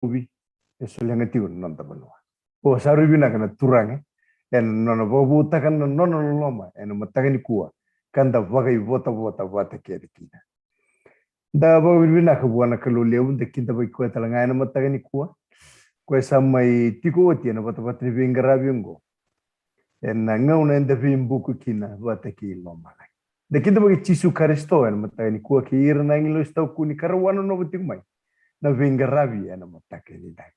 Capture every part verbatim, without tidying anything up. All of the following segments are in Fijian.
tauvi e solega tiko na noda vanua. O sa rui vinaka na Turaga ena nona vakavoutaka na nona loloma ena mataka nikua, ka da vakaivotavota vata kece kina. Da vakavinavinaka vua na Kalou levu, da kidavaki koya tale ga ena mataka nikua. Koya sa mai tiko oti ena vatavata ni veiqaravi oqo, ena gauna eda veibuku kina vata kei lomalagi. Da kidavaki Jisu Karisito ena mataka nikua kei ira na agilosi taukuni ka ra wanonova tiko mai na veiqaravi ena mataka nidai.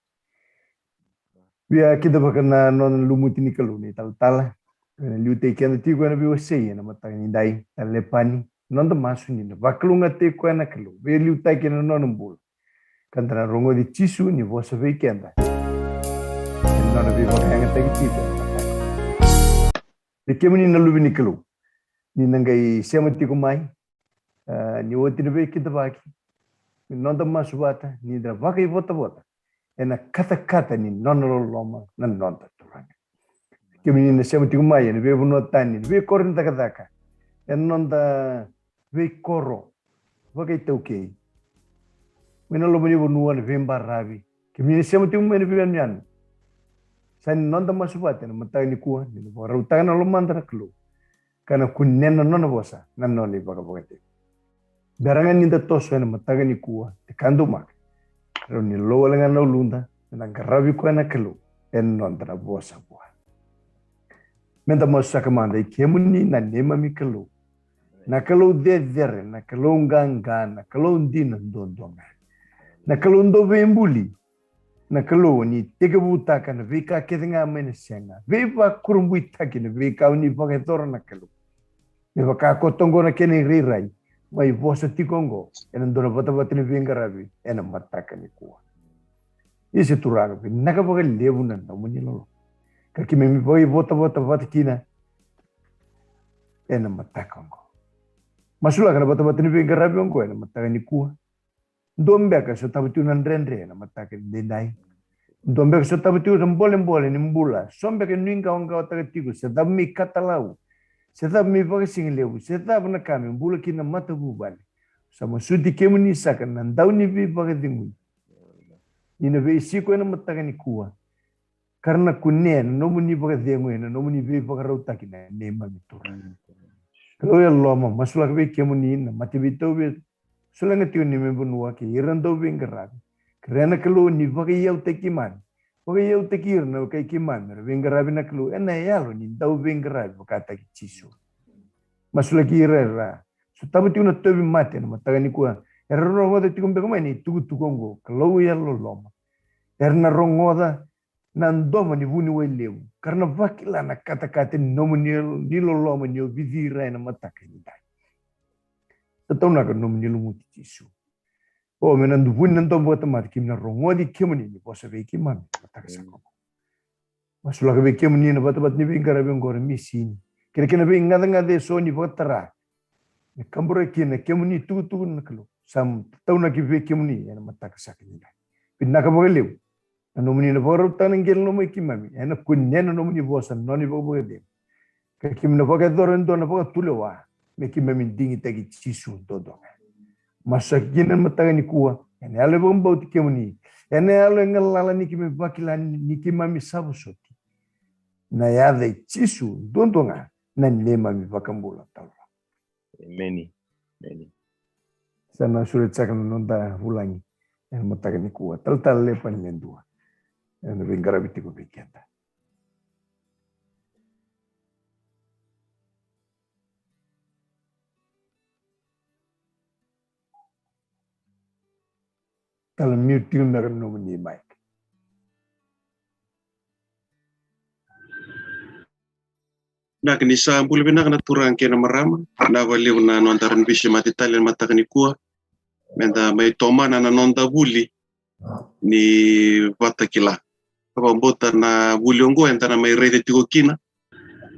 Via kidavaka na nona lumuti ni Kalou na italatala, ena liutaki keda tiko ena veiwasei ena mataka nidai. Tale Lepani, noda masu ni na vakalougatataki koya na Kalou, veiliutaki ena nona bula, ka da na rogoci Jisu ni vosa vei keda ena nona veivakayagataki tiko ena mataka. Vei kemuni na luve ni Kalou, ni na qai sema tiko mai, ah, ni oti na veikidavaki, ni noda masu vata, ni da vakaivotavota ena katakata ni nona loloma na noda Turaga. Kemuni na sema tiko mai ena veivanua tani, ena veikoro ni cakacaka, ena noda veikoro vakaitaukei, mai na loma ni vanua, na veibaravi, kemuni na sema tiko mai na veiyanuyanu. Sa ni noda masu vata ena mataka nikua, ni na vakarautaka na lomada na Kalou, ka na kunea na nona vosa na nona ivakavakacegu. Bera ga ni da toso ena mataka nikua, te ka daumaka, rau ni lou wale ga na uluda, me na qaravi koya na Kalou ena noda na vosa vua. Me da masu saka mada. I kemuni na neimami Kalou, na Kalou cecere, na Kalou qaqa, na Kalou dina duadua ga, na Kalou dau veibuli, na Kalou ni tekivutaka na veika kece ga mai na sega, veivakurabuitaki na veika o ni vakayacora na Kalou. Me vaka koto oqo na kena irairai mai vosa tiko oqo ena dua na vatavata ni veiqaravi ena mataka nikua. Isa Turaga, vinaka vakalevu na nomuni loloma, ka keimami vakaivotavota vata kina ena mataka oqo. Masulaka na vatavata ni veiqaravi oqo ena mataka nikua. Dua beka e sotava tiko na dredre ena mataka ni daidai. Dua beka e sotava tiko na bolebole ni bula. So beka e nuiqawaqawataka tiko, se cava me ikatalau, se cava me ivakasigalevu, se cava na ka me bula kina na matavuvale. Sa masuti kemuni saka na dau ni veivakacegui, ni na veisiko ena mataka nikua, ka ra na kunea na nomuni vakacegu ena nomuni veivakarautaki na neimami Turaga. Kalou e loma, masulaka vei kemuni na mataveitauvi e solega tiko ni neimami vanua kei ira na dau veiqaravi. Kerea na Kalou ni vakaiyautaki keimami, vakaiyautaki ira na wekai keimami era veiqaravi na Kalou, ena yalo ni dau veiqaravi vakataki Jisu. Masulaki ira era sotava tiko na tauvimate ena mataka nikua, era rogoca tiko beka mai na itukutuku oqo, Kalou e loloma. Era na rogoca na domo ni vuniwai levu, ka ra na vakila na katakata ni nomuni, ni loloma ni o vici ira ena mataka ni dai. Tataunaka na nomuni lumuti Jisu. O, me na vuni na domo vakatamata, keimami na rogoci kemuni ni vosa vei keimami ena mataka sa koto. Masulaka vei kemuni na vatavata ni veiqaravi oqo, na misini kei na kena veigacagaca eso ni vakatara, me kabura kina na kemuni itukutuku na Kalou, sa tataunaki vei kemuni ena mataka sa koto ni dai. Vinaka vakalevu na nomuni na vakarautaka na qele loma i keimami, ena kunea na nomuni vosa na nona ivakavakacegu, ka keimami na vakayacora e dua na vakatulewa me keimami digitaki Jisu duadua ga. Masulaki kina na mataka nikua ena yalo e vakabauti kemuni, ena yalo e galala ni keimami vakila ni keimami sa vosoti. Na yaca i Jisu duadua ga na neimami vakabula taura. Emeni. Emeni. Sa na sureti saka na noda vulagi ena mataka nikua. Talatala Lepani Ledua, ena veiqaravi tiko vei keda. Tala mute tiko beka na nomuni mic. Vinaka, ni sa bula vinaka na turaga kei na marama. Vinaka vakalevu na noda rawa ni veisemati tale ena mataka nikua. Meda mai tomana na noda vuli ni Vata Kila. Ka vakabauta na vuli oqo eda na mai raica tiko kina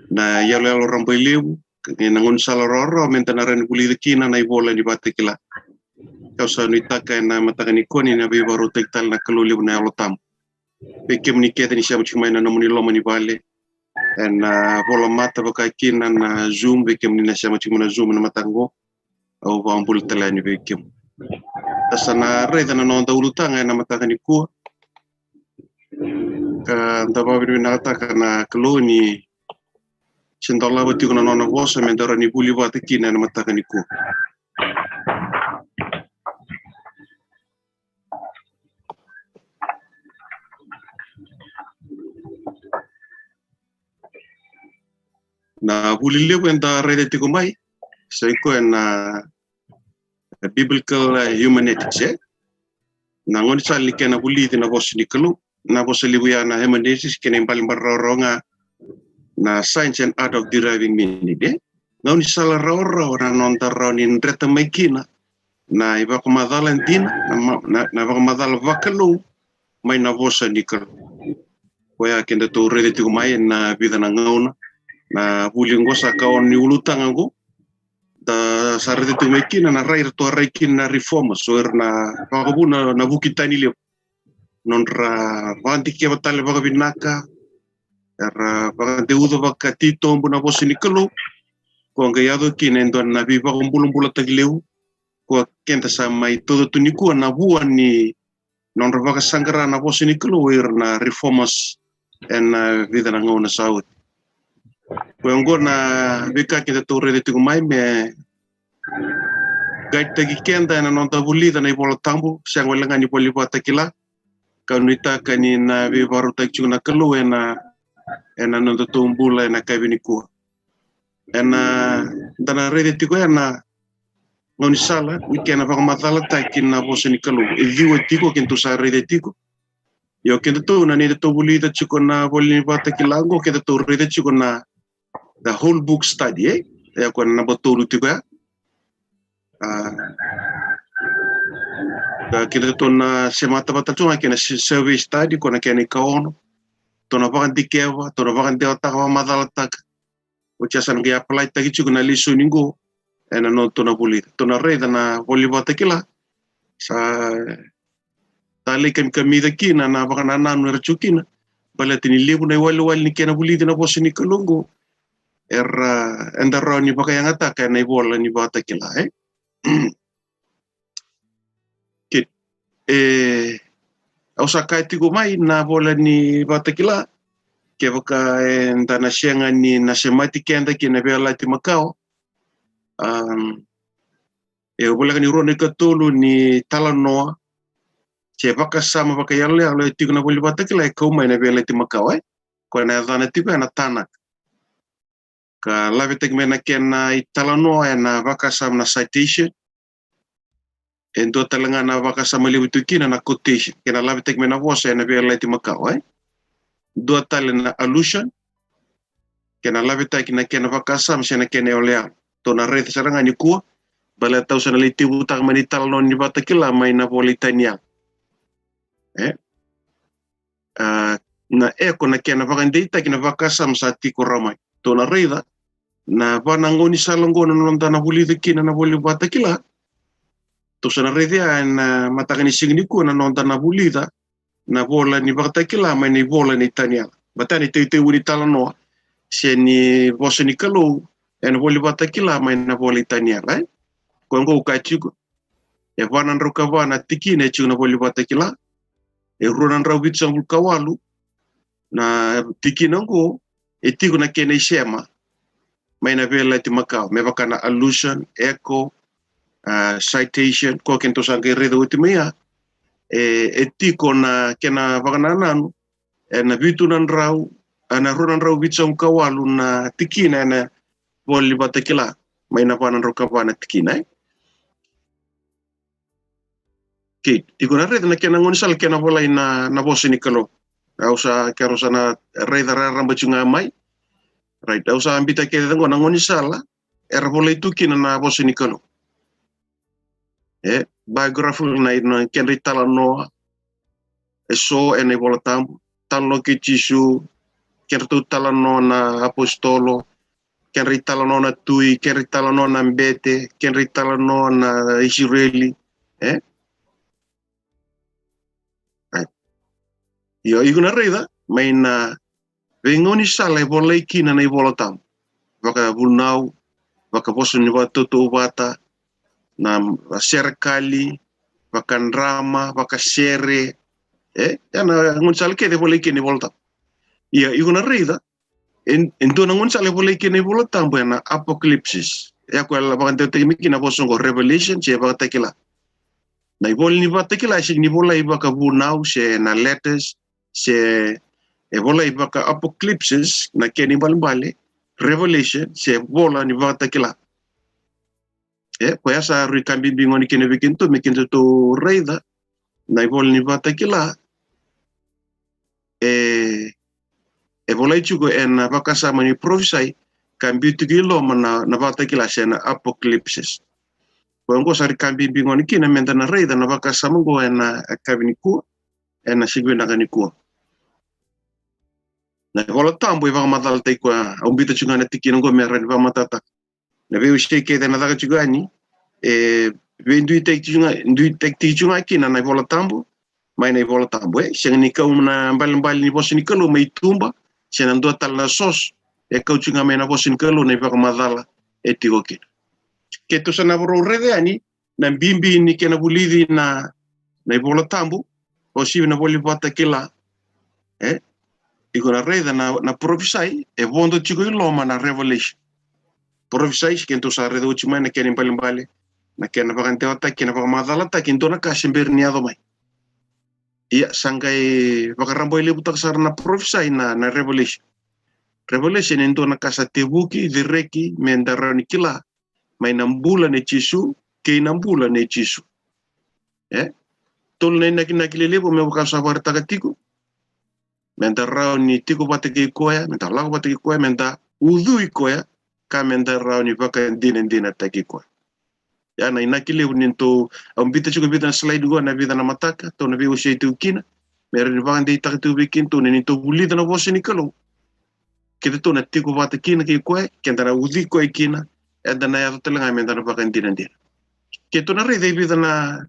na iyaloyalo rabailevu kei na gaunisala rawarawa meda na rawa ni vulica kina na ivola ni Vata Kila. Kau sa nuitaka ena mataka nikua ni na veivakarautaki tale na Kalou levu na Yalo Tabu vei kemuni kece ni sema tiko mai na nomuni loma ni vale, ena volamata vaka kina na Zoom, vei kemuni na sema tiko mai na Zoom ena mataka oqo. Au vakabula tale yani vei kemuni. Sa na raica na noda ulutaga ena mataka nikua. ka da vakavinavinakataka na Kalou ni se dolava tiko na nona vosa me da rawa ni vuli vata kina ena mataka nikua. Na vuli levu eda raica tiko mai, sa i koya na biblical, uh, hermeneutics, e? Na gaunisala ni kena vulici na vosa ni Kalou. Na vosa levu ya na hermeneutics, kena ibalebale rawarawa ga na science and art of deriving meaning, e? Gaunisala rawarawa na noda rawa ni dreta mai kina na ivakamacala dina, na ma-, na, na vakamacala vakalou mai na vosa ni Kalou. Koya kedatou raica tiko mai ena vica na gauna, na vuli oqo sa ka ono ni ulutaga oqo, da sa raica tiko mai kina na rai eratou a rai kina na reformers, o ira na vakavuna na vuki tani levu. Nodra vakadikeva tale vakavinaka, era vakadeuca vakatitobu na vosa ni Kalou. Ko qai yaco kina e dua na veivakabulabulataki levu ko keda sa mai tauca tu nikua na vua ni nodra vakasaqara na vosa ni Kalou o ira na reformers ena vica na gauna sa oti. Ko oqo na veika kedatou raica tiko mai me guide-taki keda ena noda vulica na iVola Tabu, sega wale ga ni ivola ni Vakatakila, ka nuitaka ni na veivakarautaki tiko na Kalou ena, ena nodatou bula ena yakavi nikua. Ena, da na raica tiko ena gaunisala ni kena vakamacalataki na vosa ni Kalou. E ciwa tiko kedatou sa raica tiko. Io, kedatou na, ni datou vulica tiko na ivola ni Vakatakila oqo, kedatou raica tiko na the whole book study, e? E koya na naba tolu tiko ya. A, ka kedatou na semata vata tiko ga kei na survey study, ko na kena ikaono. Tou na vakadikeva, tou na vakadewataka, vakamacalataka. Oti ya sa na qai apply-taki tiko na lesoni qo ena nodatou na vulica. Tou na raica na ivola ni Vakatakila, sa talei kamikamica kina na vakanananu era tiko kina. Baleta ni levu na iwalewale ni kena vulici na vosa ni Kalou qo, era, eda rawa ni vakayagataka ena ivola ni Vakatakila, e? Ke, e, au sa kaya tiko mai na ivola ni Vakatakila, kevaka eda na sega ni na semati keda kina veiyalayalati makawa. Am, e voleka ni rua na ikatolu ni talanoa se vakasama vakayaloyalo e tiko na ivola ni Vakatakila e kau mai na veiyalayalati makawa, e? Koya na yacana tiko ya na Tanakh. Ka lavetaki mai na kena italanoa ena vakasama na citation. E dua tale ga na vakasama levu tu kina na quotation. Kena lavetaki mai na vosa ena veiyalayalati makawa, e? Dua tale na allusion. Kena lavetaki na kena vakasama se na kena iyaloyalo. Tou na raica sara ga nikua. Baleta au sa na lai tekivutaka mai na italanoa ni Vakatakila mai na ivola i Taniela. E? A, na echo na kena vakadeitaki na vakasama sa tiko rawa mai. Tou na raica na va na gaunisala oqo na noda na vulica kina na ivola ni Vakatakila. Tou sa na raica ya ena mataka ni siga nikua na noda na vulica na ivola ni Vakatakila mai na ivola nei Taniela. Baleta na iteitei ni talanoa se ni vosa ni Kalou ena ivola ni Vakatakila mai na ivola i Taniela, e? Koya oqo au kaya tiko, e va na drau ka va na tikina e tiko na ivola ni Vakatakila. E rua na drau vitusagavulu ka walu na tikina oqo e tiko na kena isema mai na veiyalayalati makawa, me vaka na allusion, echo, a, citation, koya kedatou sa qai raica oti mai ya. E, e tiko na kena vakanananu ena vitu na drau, ena rua na drau vitusagavulu ka walu na tikina ena ivola ni Vakatakila mai na va na drau ka va na tikina, e? Okei, iko na raica na kena gaunisala kena volai na, na vosa ni Kalou. Au sa, keirau sa na raica raraba tiko ga mai. Right, au sa biuta kece oqo na gaunisala era volai tu kina na vosa ni Kalou. E, biographical na, na kedra italanoa eso ena iVola Tabu. Talanoa kei Jisu, kedratou talanoa na apositolo, kedra italanoa na tui, kedra italanoa na bete, kedra italanoa na Isireli, e? Right. Io, iko na raica mai na veigaunisala e volai kina na iVola Tabu. Vakavunau, vakavosa ni vakatautauvata, na serekali, vakadrama, vakasere, e? Ya na gaunisala kece e volai kina na iVola Tabu. Ia, iko na raica, e, e dua na gaunisala e volai kina na iVola Tabu ena Apocalypsis. Ia, koya e vakadewataki mai kina na vosa oqo Revelation, se Vakatakila. Na ivola ni Vakatakila e sega ni volai vakavunau, se na letters, se e volai vaka-Apocalypsis, na kena ibalebale, Revelation, se vola ni Vakatakila. E, koya sa rui ka bibi gona kina vei kedatou, me kedatou raica na ivola ni Vakatakila. E, e volai tiko ena vakasama ni parofisai, ka biu tiko i loma na, na Vakatakila se na Apocalypsis. Koya oqo sa rui ka bibi gona kina, meda na raica na vakasama oqo ena yakavi nikua, ena siga vinaka nikua. Na iVola Tabu e vakamacalataki koya, au biuta tiko ga na tikina oqo me rawa ni vakamatatataka. Na veiwasei kece ena caka tiko yani, e veiduitaki tiko ga, duitaki tiko ga kina na iVola Tabu, mai na iVola Tabu, e sega ni kau na ibalebale ni vosa ni Kalou mai tuba, se na dua tale na source, e kau tiko ga mai na vosa ni Kalou na ivakamacala e tiko kina. Keitou sa na vakarau raica yani na bibi ni kena vulici na, na iVola Tabu, o sivi na vola ni Vakatakila. E, iko na raica na, na parofisai e vodo tiko i loma na Revelation. Parofisai, se kedatou sa raica oti mai na kena ibalebale, na kena vakadewataki, na vakamacalataki e dua na ka se bera ni yaco mai. Ia, sa qai vakarabailevutaka sara na parofisai na, na Revelation. Revelation e dua na ka sa tevuki, cereki, meda rawa ni kila mai na bula nei Jisu kei na bula nei Jisu. E, tolu na inakinaki lelevu me vaka sa vakaraitaka tiko. Meda rawa ni tiko vata kei koya, meda lako vata kei koya, meda ucui koya, ka meda rawa ni vakadinadinataki koya. Ia na inaki levu ni tou, au biuta tiko vica na slide qo ena vica na mataka, tou na veiwasei tiko kina, me rawa ni vakadeitaka tiko vei kedatou ni tou vulica na vosa ni Kalou. Kedatou na tiko vata kina kei koya, keda na ucui koya kina, eda na yaco tale ga meda na vakadinadina. Keitou na raica e vica na,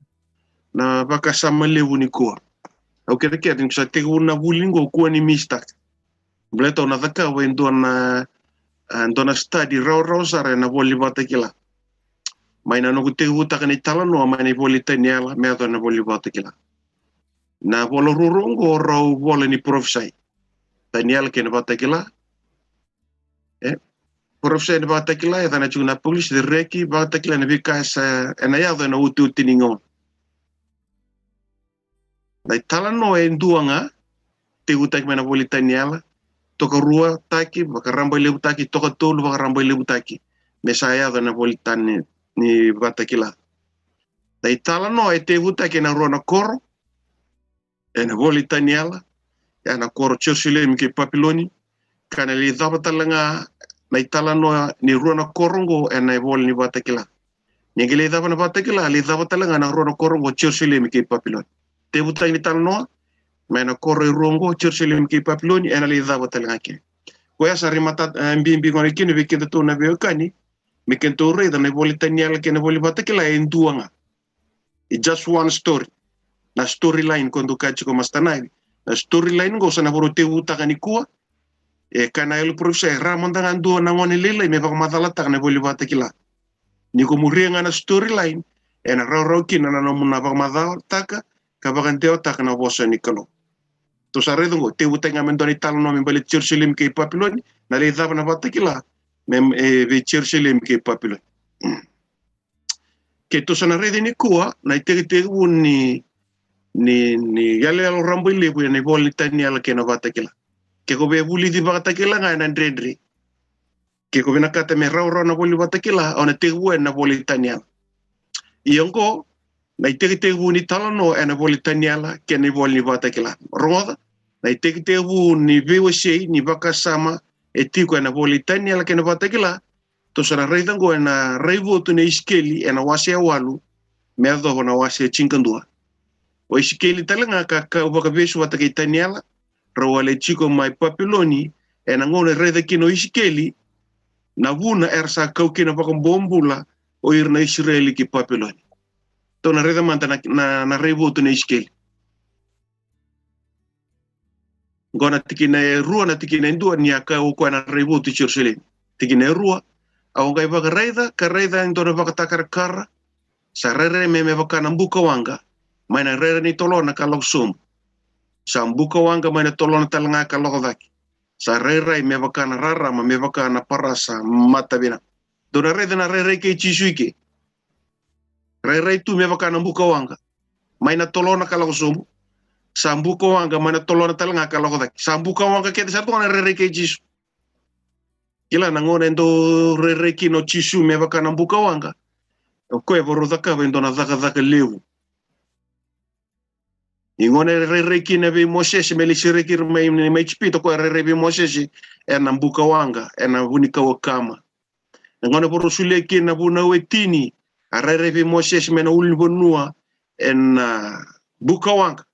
na vakasama levu nikua. Au kerekere ni ko sa tekivu na vuli qo, kua ni misitaka. Baleta au na cakava e dua na, a, dua na study rawarawa sara ena vola ni Vakatakila. Mai na noqu tekivutaka na italanoa mai na ivola i Taniela me yaco na vola ni Vakatakila. Na vola ruarua oqo rau vola ni parofisai. Taniela kei na Vakatakila. E, parofisai ena Vakatakila, e yacana tiko na Apocalypse, cereki, Vakatakila ena veika e sa, ena yaco ena iotioti ni gauna. Na italanoa e dua ga, tekivutaki mai na vola i Taniela, tokaruataki, vakarabailevutaki, tokatolu, vakarabailevutaki, me sa yaco ena vola i Tani-, ni Vakatakila. Na italanoa e tekivutaki ena rua na koro, ena vola i Taniela, ia na koro Jerusalemi kei Papiloni, ka na lai cava tale ga na italanoa ni rua na koro oqo ena vola ni Vakatakila. Ni qai lai cava na Vakatakila, lai cava tale ga na rua na koro oqo, Jerusalemi kei Papiloni. Tekivutaki ni italanoa mai na koro e rua oqo, Jerusalemi kei Papiloni, ena lai cava tale ga kina. Koya sa rui mata, e, bibi gona kina vei kedatou na veiwekani, me kedatou raica na ivola i Taniela kei na vola ni Vakatakila e dua ga. It's just one story. Na storyline, ko dou kaya tiko, Master Naivi. Na storyline qo sa na vakarau tekivutaka nikua. E kaya na yalo parofisai, e rawa mada ga dua na gone lailai me vakamacalataka na vola ni Vakatakila. Ni ko muria ga na storyline, ena rawarawa kina na nomu na vakamacalataka ka vakadewataka na vosa ni Kalou. Tou sa raica qo, tekivutaki ga me dua na italanoa me baleti Jerusalemi kei Papiloni, na lai cava na Vakatakila me, e, vei Jerusalemi kei Papiloni. Keitou sa na raica nikua na itekitekivu ni, ni, ni iyaloyalo rabailevu ena ivola ni Taniela kei na Vakatakila. Ke ko via vulici Vakatakila ga ena dredre. Ke ko vinakata me rawarawa na vola ni Vakatakila, o na tekivu ena vola i Taniela. Ia oqo na itekitekivu ni talanoa ena vola i Taniela kei na ivola ni Vakatakila. Rogoca, na itekitekivu ni veiwasei ni vakasama e tiko ena vola i Taniela kei na Vakatakila, tou sa na raica oqo ena raivotu nei Isikeli ena wase e walu me yacova na wase e tinikadua. O Isikeli tale ga ka, ka vakavesu vata kei Taniela, rau a lai tiko mai Papiloni, ena gauna e raica kina o Isikeli na vuna era sa kau kina vakabobula o ira na Isireli ki Papiloni. Tou na raica mada na, na, na raivotu nei Isikeli. Qo na tikina e rua, na tikina e dua, ni a kau o koya na raivotu i Jerusalemi. Tikina e rua, au qai vakaraica, ka raica e dua na vakatakarakara, sa rereme me vaka na buka waqa, mai na rere ni tolona ka lako sobu. Sa buka waqa mai na tolona tale ga ka lako cake. Sa rairai me vaka na rarama, me vaka na parasa matavinaka. Dou na raica na rairai kei Jisu i ke. Rairai tu me vaka na buka waqa. Mai na tolona ka lako sobu. Sa buka waqa, mai na tolona tale ga ka lako cake. Sa buka waqa kece sara tu ga na rairai kei Jisu. Kila na gauna e dau rairai kina o Jisu me vaka na buka waqa. O koya e vakarau cakava e dua na cakacaka levu. Ni gauna e rairai kina vei Mosese me lai sereki ira mai, mai Ijipita, o koya e rairai vei Mosese ena buka waqa, ena vunikau o Kama. Na gauna e vakarau solia kina na vunau e tini, a rairai vei Mosese mai na ulunivanua ena buka waqa.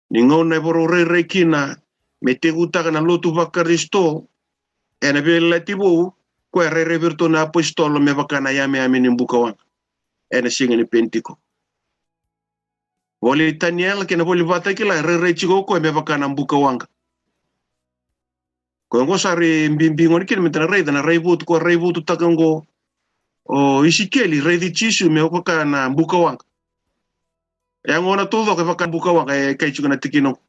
Ni gauna e vakarau rairai kina me tekivutaka na lotu vaKarisito ena Veiyalayalati Vou, o koya e rairai vei iratou na apositolo me vaka na yameyame ni buka waqa ena siga ni Penitiko. Vola i Taniela kei na vola i Vakatakila, e rairai tiko o koya me vaka na buka waqa. Koya oqo sa rairai bibi gona kina me da na raica na raivotu, koya e raivotutaka oqo o Isikeli, raici Jisu me vaka na buka waqa. E a gona taucoko e vaka buka waqa, e kai tiko na tikina oqo.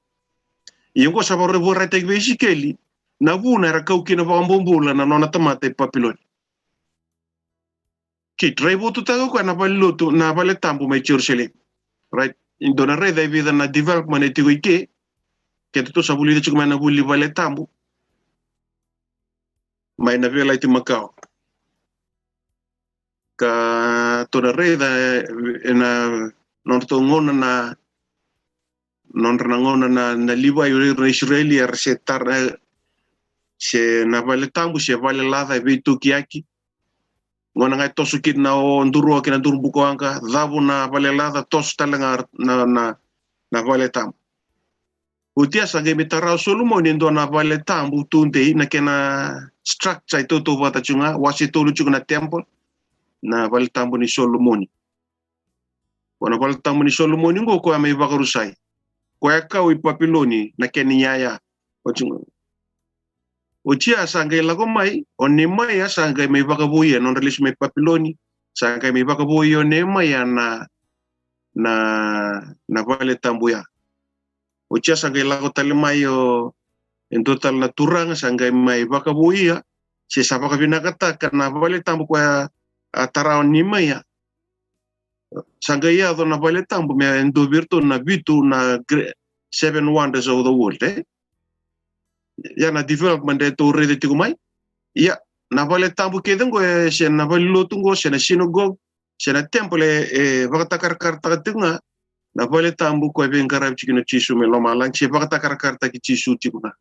Ia oqo sa vakarau vakaraitaki vei Isikeli na vuna era kau kina vakabobula na nona tamata i Papiloni. Kei rairai votutaka o koya na valelotu, na vale tabu mai Jerusalemi. Right? Dou na raica e vica na development e tiko i ke. Kedatou sa vulica tiko mai na vuli vale tabu mai na Veiyalayalati Makawa. Ka tou na raica ena nodratou gauna na, nodra na gauna na, na Livai, o ira na Isireli era se tara, se na vale tabu se vale laca e veitukiyaki. Gauna ga e toso kina na o durua kei na duru buka waqa, cavu na vale laca, toso tale ga na, na, na vale tabu. Oti ya sa qai mai tara o Solomoni e dua na vale tabu tudei, na kena structure e tautauvata tiko ga, wase tolu tiko na temple, na vale tabu ni Solomoni. Ko na vale tabu ni Solomoni oqo koya mai vakarusai. Koya kau i Papiloni na kena iyaya. Oti, oti ya sa qai lako mai o Niemaia, sa qai mai vakavouya, nodra lesu mai Papiloni, sa qai mai vakavouya o Niemaia na, na, na vale tabu ya. Oti ya sa qai lako tale mai o, e dua tale na turaga, sa qai mai vakavouya se sa vakavinakataka na vale tabu koya a tara o Niemaia. Sa qai yaco na vale tabu me dua vei iratou na vitu na gre-, seven wonders of the world, e? Ia na development e tou raica tiko mai. Ia, na vale tabu kece oqo, e, se na valelotu oqo, se na synagogue, se na temple, e, e vakatakarakarataka tiko ga na vale tabu koya e veiqaravi tiko kina o Jisu mai lomalagi, se vakatakarakarataki Jisu tiko ga.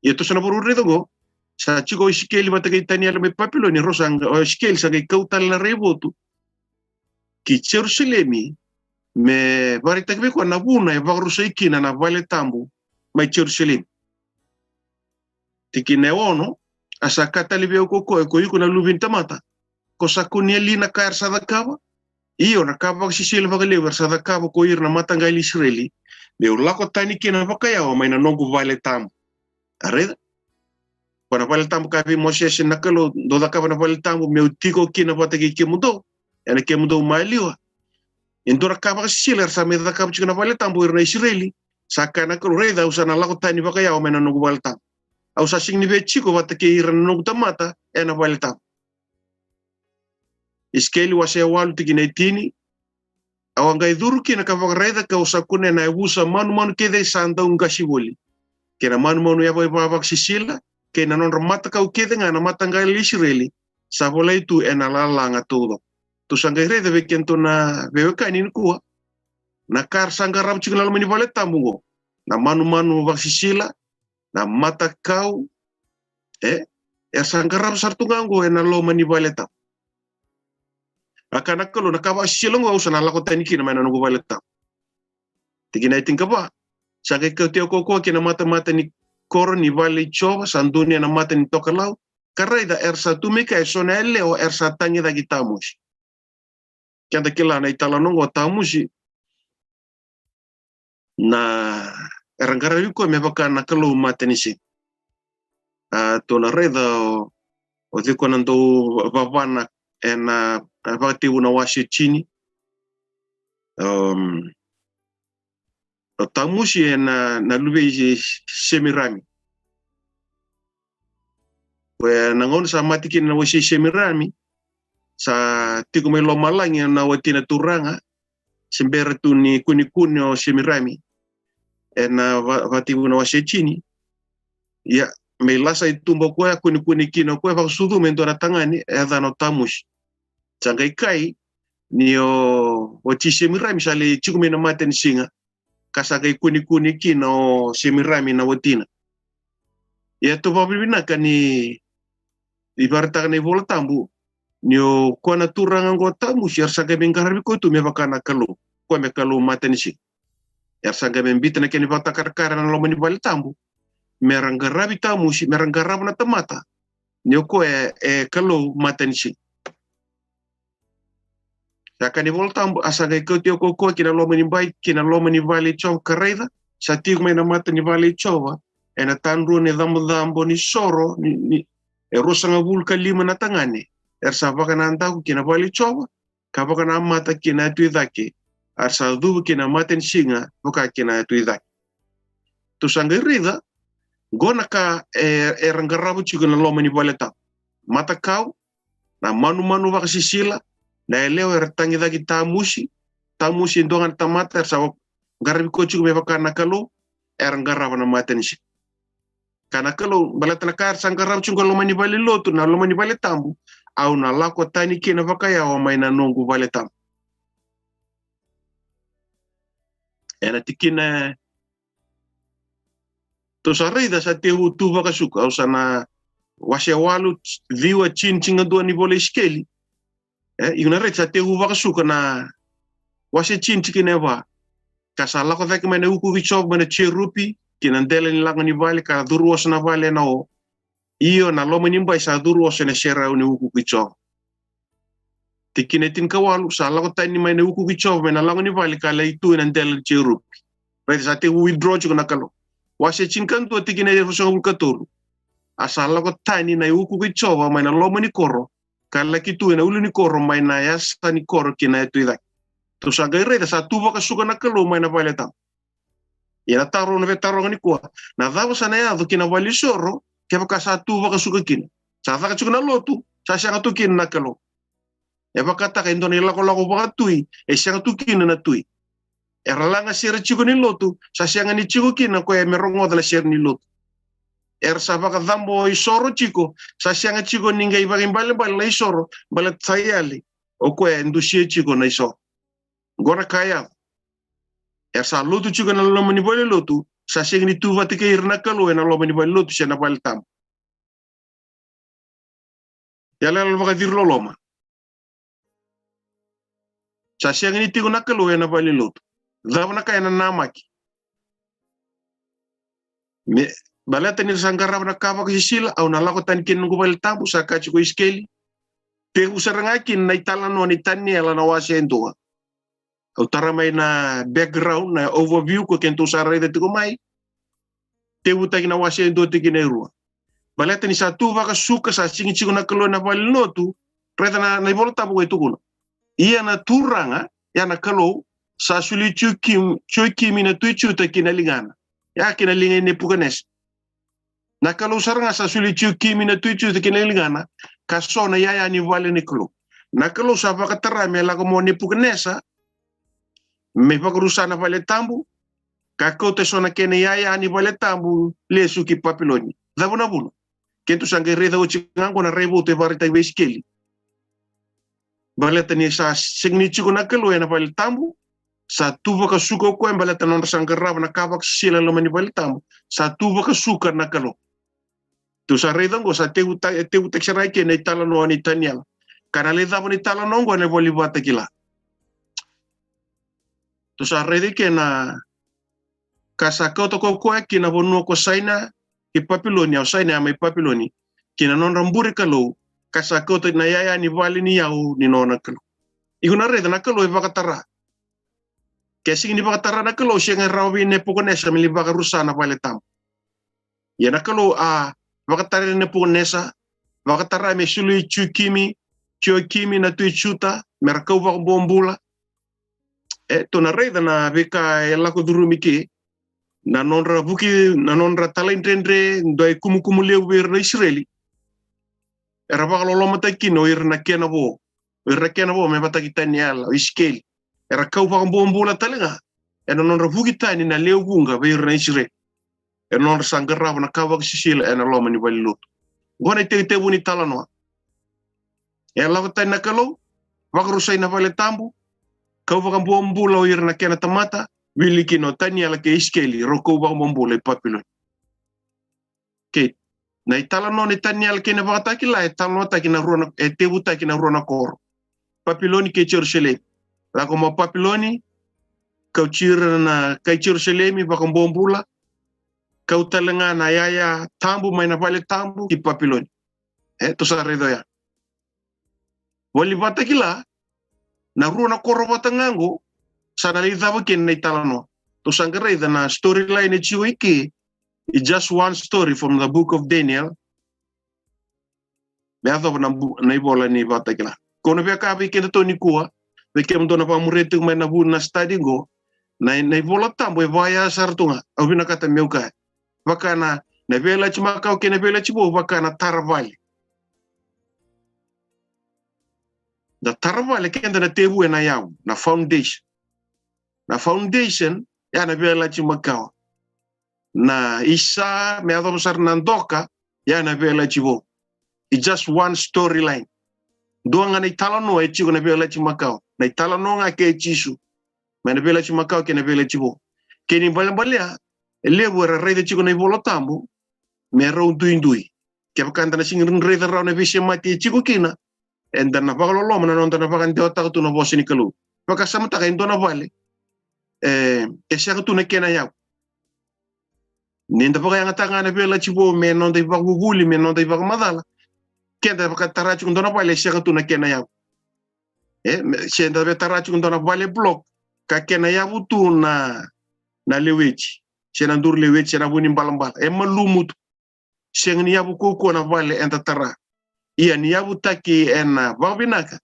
Ia tou sa na vakarau raica oqo, sa tiko o Isikeli vata kei Taniela mai Papiloni, rau sa, o Isikeli sa qai kau tale na raivotu ki Jerusalemi me vakaraitaki vei koya na vuna e vakarusai kina na vale tabu mai Jerusalemi. Tikina e ono, a sa kaya tale vei au ko koya, ko iko na luve ni tamata, ko sa kunea li na ka era sa cakava? Io, na ka vakasisila vakalevu era sa cakava ko ira na mataqali Isireli, meu lako tani kina vakayawa mai na noqu vale tabu. A raica? Ko na vale tabu ka vei Mosese na Kalou, dou cakava na vale tabu meu tiko kina vata kei kemudou ena kemudou maliwa. E dua na ka vakasisila era sa mai cakava tiko na vale tabu o ira na Isireli. Sa kaya na Kalou, raica, au sa na lako tani vakayawa mai na noqu vale tabu. Au sa sega ni via tiko vata kei ira na noqu tamata ena vale tabu. Isikeli wase e walu tikina e tini. Au a qai curu kina ka vakaraica ka'u sa kunea na yavusa manumanu kece sa dau qasi voli, kei na manumanu yavaivai vakasisila, kei na nodra matakau kece ga na mataqali Isireli sa volai tu ena lalaga taucoko. Tou sa qai raica vei kedatou na veiwekani nikua na ka era sa qarava tiko na loma ni vale tabu oqo. Na manumanu vakasisila, na matakau, e, era sa qarava sara tu ga oqo ena loma ni vale tabu. A kaya na Kalou, na ka vakasisila oqo au sa na lako tani kina mai na noqu vale tabu. Tikina e tinikava. Sa qai kauti au ko koya ki na matamata ni koro ni vale i Jiova, sa donuya na mata ni tokalau, ka raica, era sa tu mai kea eso na yalewa era sa tagicaki Tamusi. Keda kila na italanoa oqo o Tamusi, na, era qaravi koya me vaka na kalou matanisiga. A, tou na raica o, o cei ko na dau vavana ena, a, Vakatekivu na wase tini. Am, O Tamusi ena, na luve i Semirami. Koya na gauna sa mate kina na wase i Semirami, sa tiko mai lomalagi na watina turaga, se bera tu ni kunekune o Semirami. Ena va-, vakatekivu na wase tini. Ia, me lasa i tuba o koya, kunekune kina o koya, vakasucu me dua na tagane, e yacana o Tamusi. Sa qai kai, ni o, o wati Semirami sa lai tiko mai na matanisiga, ka sa qai kunekune kina o Semirami na watina. Ia tou vakavinavinaka ni, ni vakaraitaka na iVola Tabu, ni o koya na turaga oqo o Tamusi, era sa qai mai qaravi koya tu me vaka na Kalou, koya me Kalou matanisiga. Era sa qai mai biuta na kena ivakatakarakara na loma ni vale tabu, me ra qaravi Tamusi, me ra qarava na tamata, ni o koya e Kalou matanisiga. Sa kaya na iVola Tabu, a sa qai kauti koya ki na loma ni bai, ki na loma ni vale i Jiova ka raica, sa tiko mai na mata ni vale i Jiova, ena tadrua ni cabocabo ni soro, ni, ni, e ruasagavulu ka lima na tagane, era sa vakanadaku ki na vale i Jiova, ka vakanamata ki na yatu i cake, a ra sa cuva ki na matanisiga, vaka ki na yatu i cake. Tou sa qai raica, qo na ka e, era qarava tiko na loma ni vale tabu. Matakau, na manumanu vakasisila, na yalewa era tagicaki Tamusi, Tamusi e dua ga na tamata, era sa qaravi koya tiko me vaka na Kalou, era qarava na matanisiga. Ka na Kalou, baleta na ka era sa qarava tiko na loma ni vale lotu, na loma ni vale tabu, au na lako tani kina vakayawa mai na noqu vale tabu. Ena tikina, tou sa raica sa tekivu tu vakasuka, au sa na wase walu, ciwa, tini, tinikadua ni vola i Isikeli. E, iko na raica sa tekivu vakasuka na wase tini tikina e va. Ka sa lako cake mai na iukuuku i Jiova mai na jerupi, ki na dela ni lago ni vale, ka curu oso na vale ena o. Io, na loma ni bai sa curu oso ena serau ni iukuuku i Jiova. Tikina e tinikawalu, sa lako tani mai na iukuuku i Jiova mai na lago ni vale ka lai tu ena dela ni jerupi. Raica sa tekivu withdraw tiko na Kalou. Wase tinikadua tikina e ruasagavulu ka tolu. A sa lako tani na iukuuku i Jiova mai na loma ni koro, ka laki tu ena ulu ni koro mai na yasa ni koro ki na yatu i cake. Tou sa qai raica sa tu vakasuka na Kalou mai na vale tabu. Ia na taro na veitaroga nikua, na cava sa na yaco ki na valenisoro kevaka sa tu vakasuka kina? Sa caka tiko na lotu, sa sega tu kina na Kalou. E vakataka e dua na ilakolako vakatui, e sega tu kina na tui. Era laga sere tiko ni lotu, sa sega ni tiko kina o koya me rogoca na sere ni lotu. Era sa vakacabo isoro tiko, sa sega tiko ni qai vakaibalebale na isoro, baleta sa yali o koya e dusia tiko na isoro. Qo na ka e yaco. Era sa lotu tiko ena loma ni valelotu, sa sega ni tu vata kei ira na Kalou ena loma ni valelotu se na vale tabu. Iyaloyalo vakaciri loloma. Sa sega ni tiko na Kalou ena valelotu. Cava na ka e nanamaki? Me, baleta ni ra sa qarava na ka vakasisila, au na lako tani kina noqu vale tabu, sa kaya tiko o Isikeli. Tekivu sara ga kina na italanoa nei Taniela na wase e dua. Au tara mai na background, na overview, ko keitou sa raica tiko mai. Tekivutaki na wase e dua tikina e rua. Baleta ni sa tu vakasuka, sa sega ni tiko na Kalou ena valelotu, raica na, na iVola Tabu qai tukuna. Ia na Turaga, ia na Kalou, sa soli Joikim-, Joikimi na tui Juta ki na ligana. Ia ki na liga i Nepukanesa. Na Kalou sara ga sa soli Joikimi na tui Juta ki na ligana, ka so na iyaya ni vale ni Kalou. Na Kalou sa vakatara me lako mai o Nepukanesa, me vakarusa na vale tabu, ka kauta eso na kena iyaya ni vale tabu lesu ki Papiloni. Cava na vuna? Keitou sa qai raica oti ga qo na raivotu e vakaraitaki vei Isikeli. Baleta ni sa sega ni tiko na Kalou ena vale tabu, sa tu vakasuka o koya baleta na nodra sa qarava na ka vakasisila e loma ni vale tabu, sa tu vakasuka na Kalou. Tou sa raica qo, sa tekivuta-, tekivutaki sara ga kina na italanoa nei Taniela. Ka na lai cava na italanoa qo ena ivola ni Vakatakila. Tou sa raica kina, ka sa kauta ko koya ki na vanua ko Saina, ki Papiloni, o Saina mai Papiloni, ki na nodra bure kalou, ka sa kauta na iyaya ni vale ni yau ni nona Kalou. Iko na raica na Kalou e vakatara. Ke sega ni vakatara na Kalou, sega ni rawa vei Nepukanesa me lai vakarusa na vale tabu. Ia na Kalou a vakatara Nepukanesa, vakatara me soli Joikimi, Joikimi na tui Juta, me ra kau vakabobula. E, tou na raica na veika e lako curumi ke, na nodra vuki, na nodra talaidredre, dua e kumukumu levu vei ira na Isireli. Era vakalolomataki kina o ira na kena vo, o ira na kena vo me vataki Taniela, o Isikeli. Era kau vakabobula tale ga ena nodra vuki tani na lewe vuqa vei ira na Isireli. Ena nodra sa qarava na ka vakasisila ena loma ni valelotu. Qo na itekitekivu ni talanoa. E lako tani na Kalou, vakarusai na vale tabu, kau vakabobula o ira na kena tamata, wili kina o Taniela kei Isikeli, rau kau vakabobula i Papiloni. Kei na italanoa ni Taniela kei na Vakatakila, e talanoataki na rua na, e tevutaki na rua na koro. Papiloni kei Jerusalemi. Lako mai Papiloni, kauti ira na kai Jerusalemi vakabobula, kau tale ga na yaya tabu mai na vale tabu ki Papiloni. E, tou sa raica oya. Voli Vakatakila, na rua na koro vata ga qo, sa na lai cava kina na italanoa. Tou sa qai raica na storyline e tiko i ke, it's just one story from the book of Daniel. Me yacova na bu-, na ivola ni Vakatakila. Ko na via kaya vei kedatou nikua, vei kemudou na vakamuria tiko mai na vu na study qo, na, na iVola Tabu e vaya sara tu ga, au vinakata meu kaya. Vaka na, na Veiyalayalati Makawa kei na Veiyalayalati Vou, vaka na tara vale. Na tara vale keda na tevu ena yavu, na foundation. Na foundation, ya na Veiyalayalati Makawa. Na isa, me yacova sara na doka, ya na Veiyalayalati Vou. It's just one storyline. Dua ga na italanoa e tiko na Veiyalayalati Makawa. Na italanoa ga kei Jisu. Mai na Veiyalayalati Makawa kei na Veiyalayalati Vou. Kena ibalebale ya, e levu era raica tiko na iVola Tabu me rau duidui. Kevaka eda na sega ni raica rawa na veisemati e tiko kina, eda na vakaloloma na noda na vakadewataka tu na vosa ni Kalou. Vakasamataka e dua na vale, e, e sega tu na kena yavu. Ni da vakayagataka ga na Veiyalayalati Vou me noda ivakavuvuli, me noda ivakamacala, keda vakatara tiko dua na vale e sega tu na kena yavu. E, me, se da vakatara tiko dua na vale block, ka kena yavu tu na, na leweti, se na duru leweti, se na vu ni balabala. E malumu tu. Sega ni yavu kaukaua na vale eda tara. Ia ni yavutaki ena vakavinaka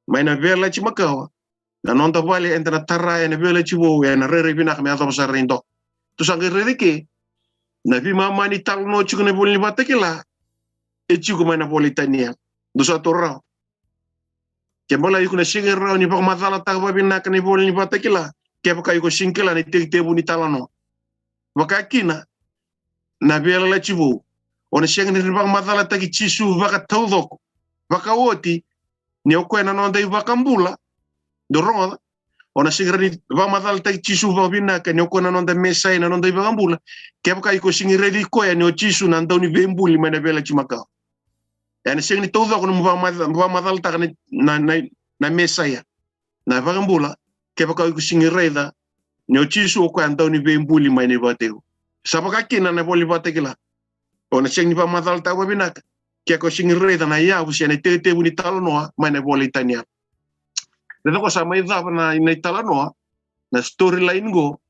mai na Veiyalayalati Makawa, na noda vale eda na tara ena Veiyalayalati Vou ena rairai vinaka me yacova sara i doka. Tou sa qai raica ke na veimama ni talanoa tiko na ivola ni Vakatakila, e tiko mai na ivola i Taniela. Dou sa taura rawa. Ke bala iko na sega ni rawa ni vakamacalataka vakavinaka na ivola ni Vakatakila, kevaka iko sega ni kila na itekitekivu ni talanoa. Vaka kina na Veiyalayalati Vou, o na sega ni vakamacalataki Jisu vakataucoko, vakaoti ni o koya na noda iVakabula. Dou rogoca, o na sega ni vakamacalataki Jisu vakavinaka ni o koya na noda Mesaia, na noda iVakabula, kevaka iko sega ni raici koya ni o Jisu na Dauniveibuli mai na Veiyalayalati Makawa. Ena sega ni taucoko na nomu vakamaca-, vakamacalataka na, na, na, na Mesaia, na iVakabula, kevaka iko sega ni raica ni o Jisu o koya a Dauniveibuli mai na ivakatekivu. Sa vaka kina na ivola ni Vakatakila, o na sega ni vakamacalataka vakavinaka ke o sega ni raica na yavu se na itekitekivu ni talanoa mai na ivola i Taniela. Raica ko sa mai cava na, na italanoa, na storyline qo.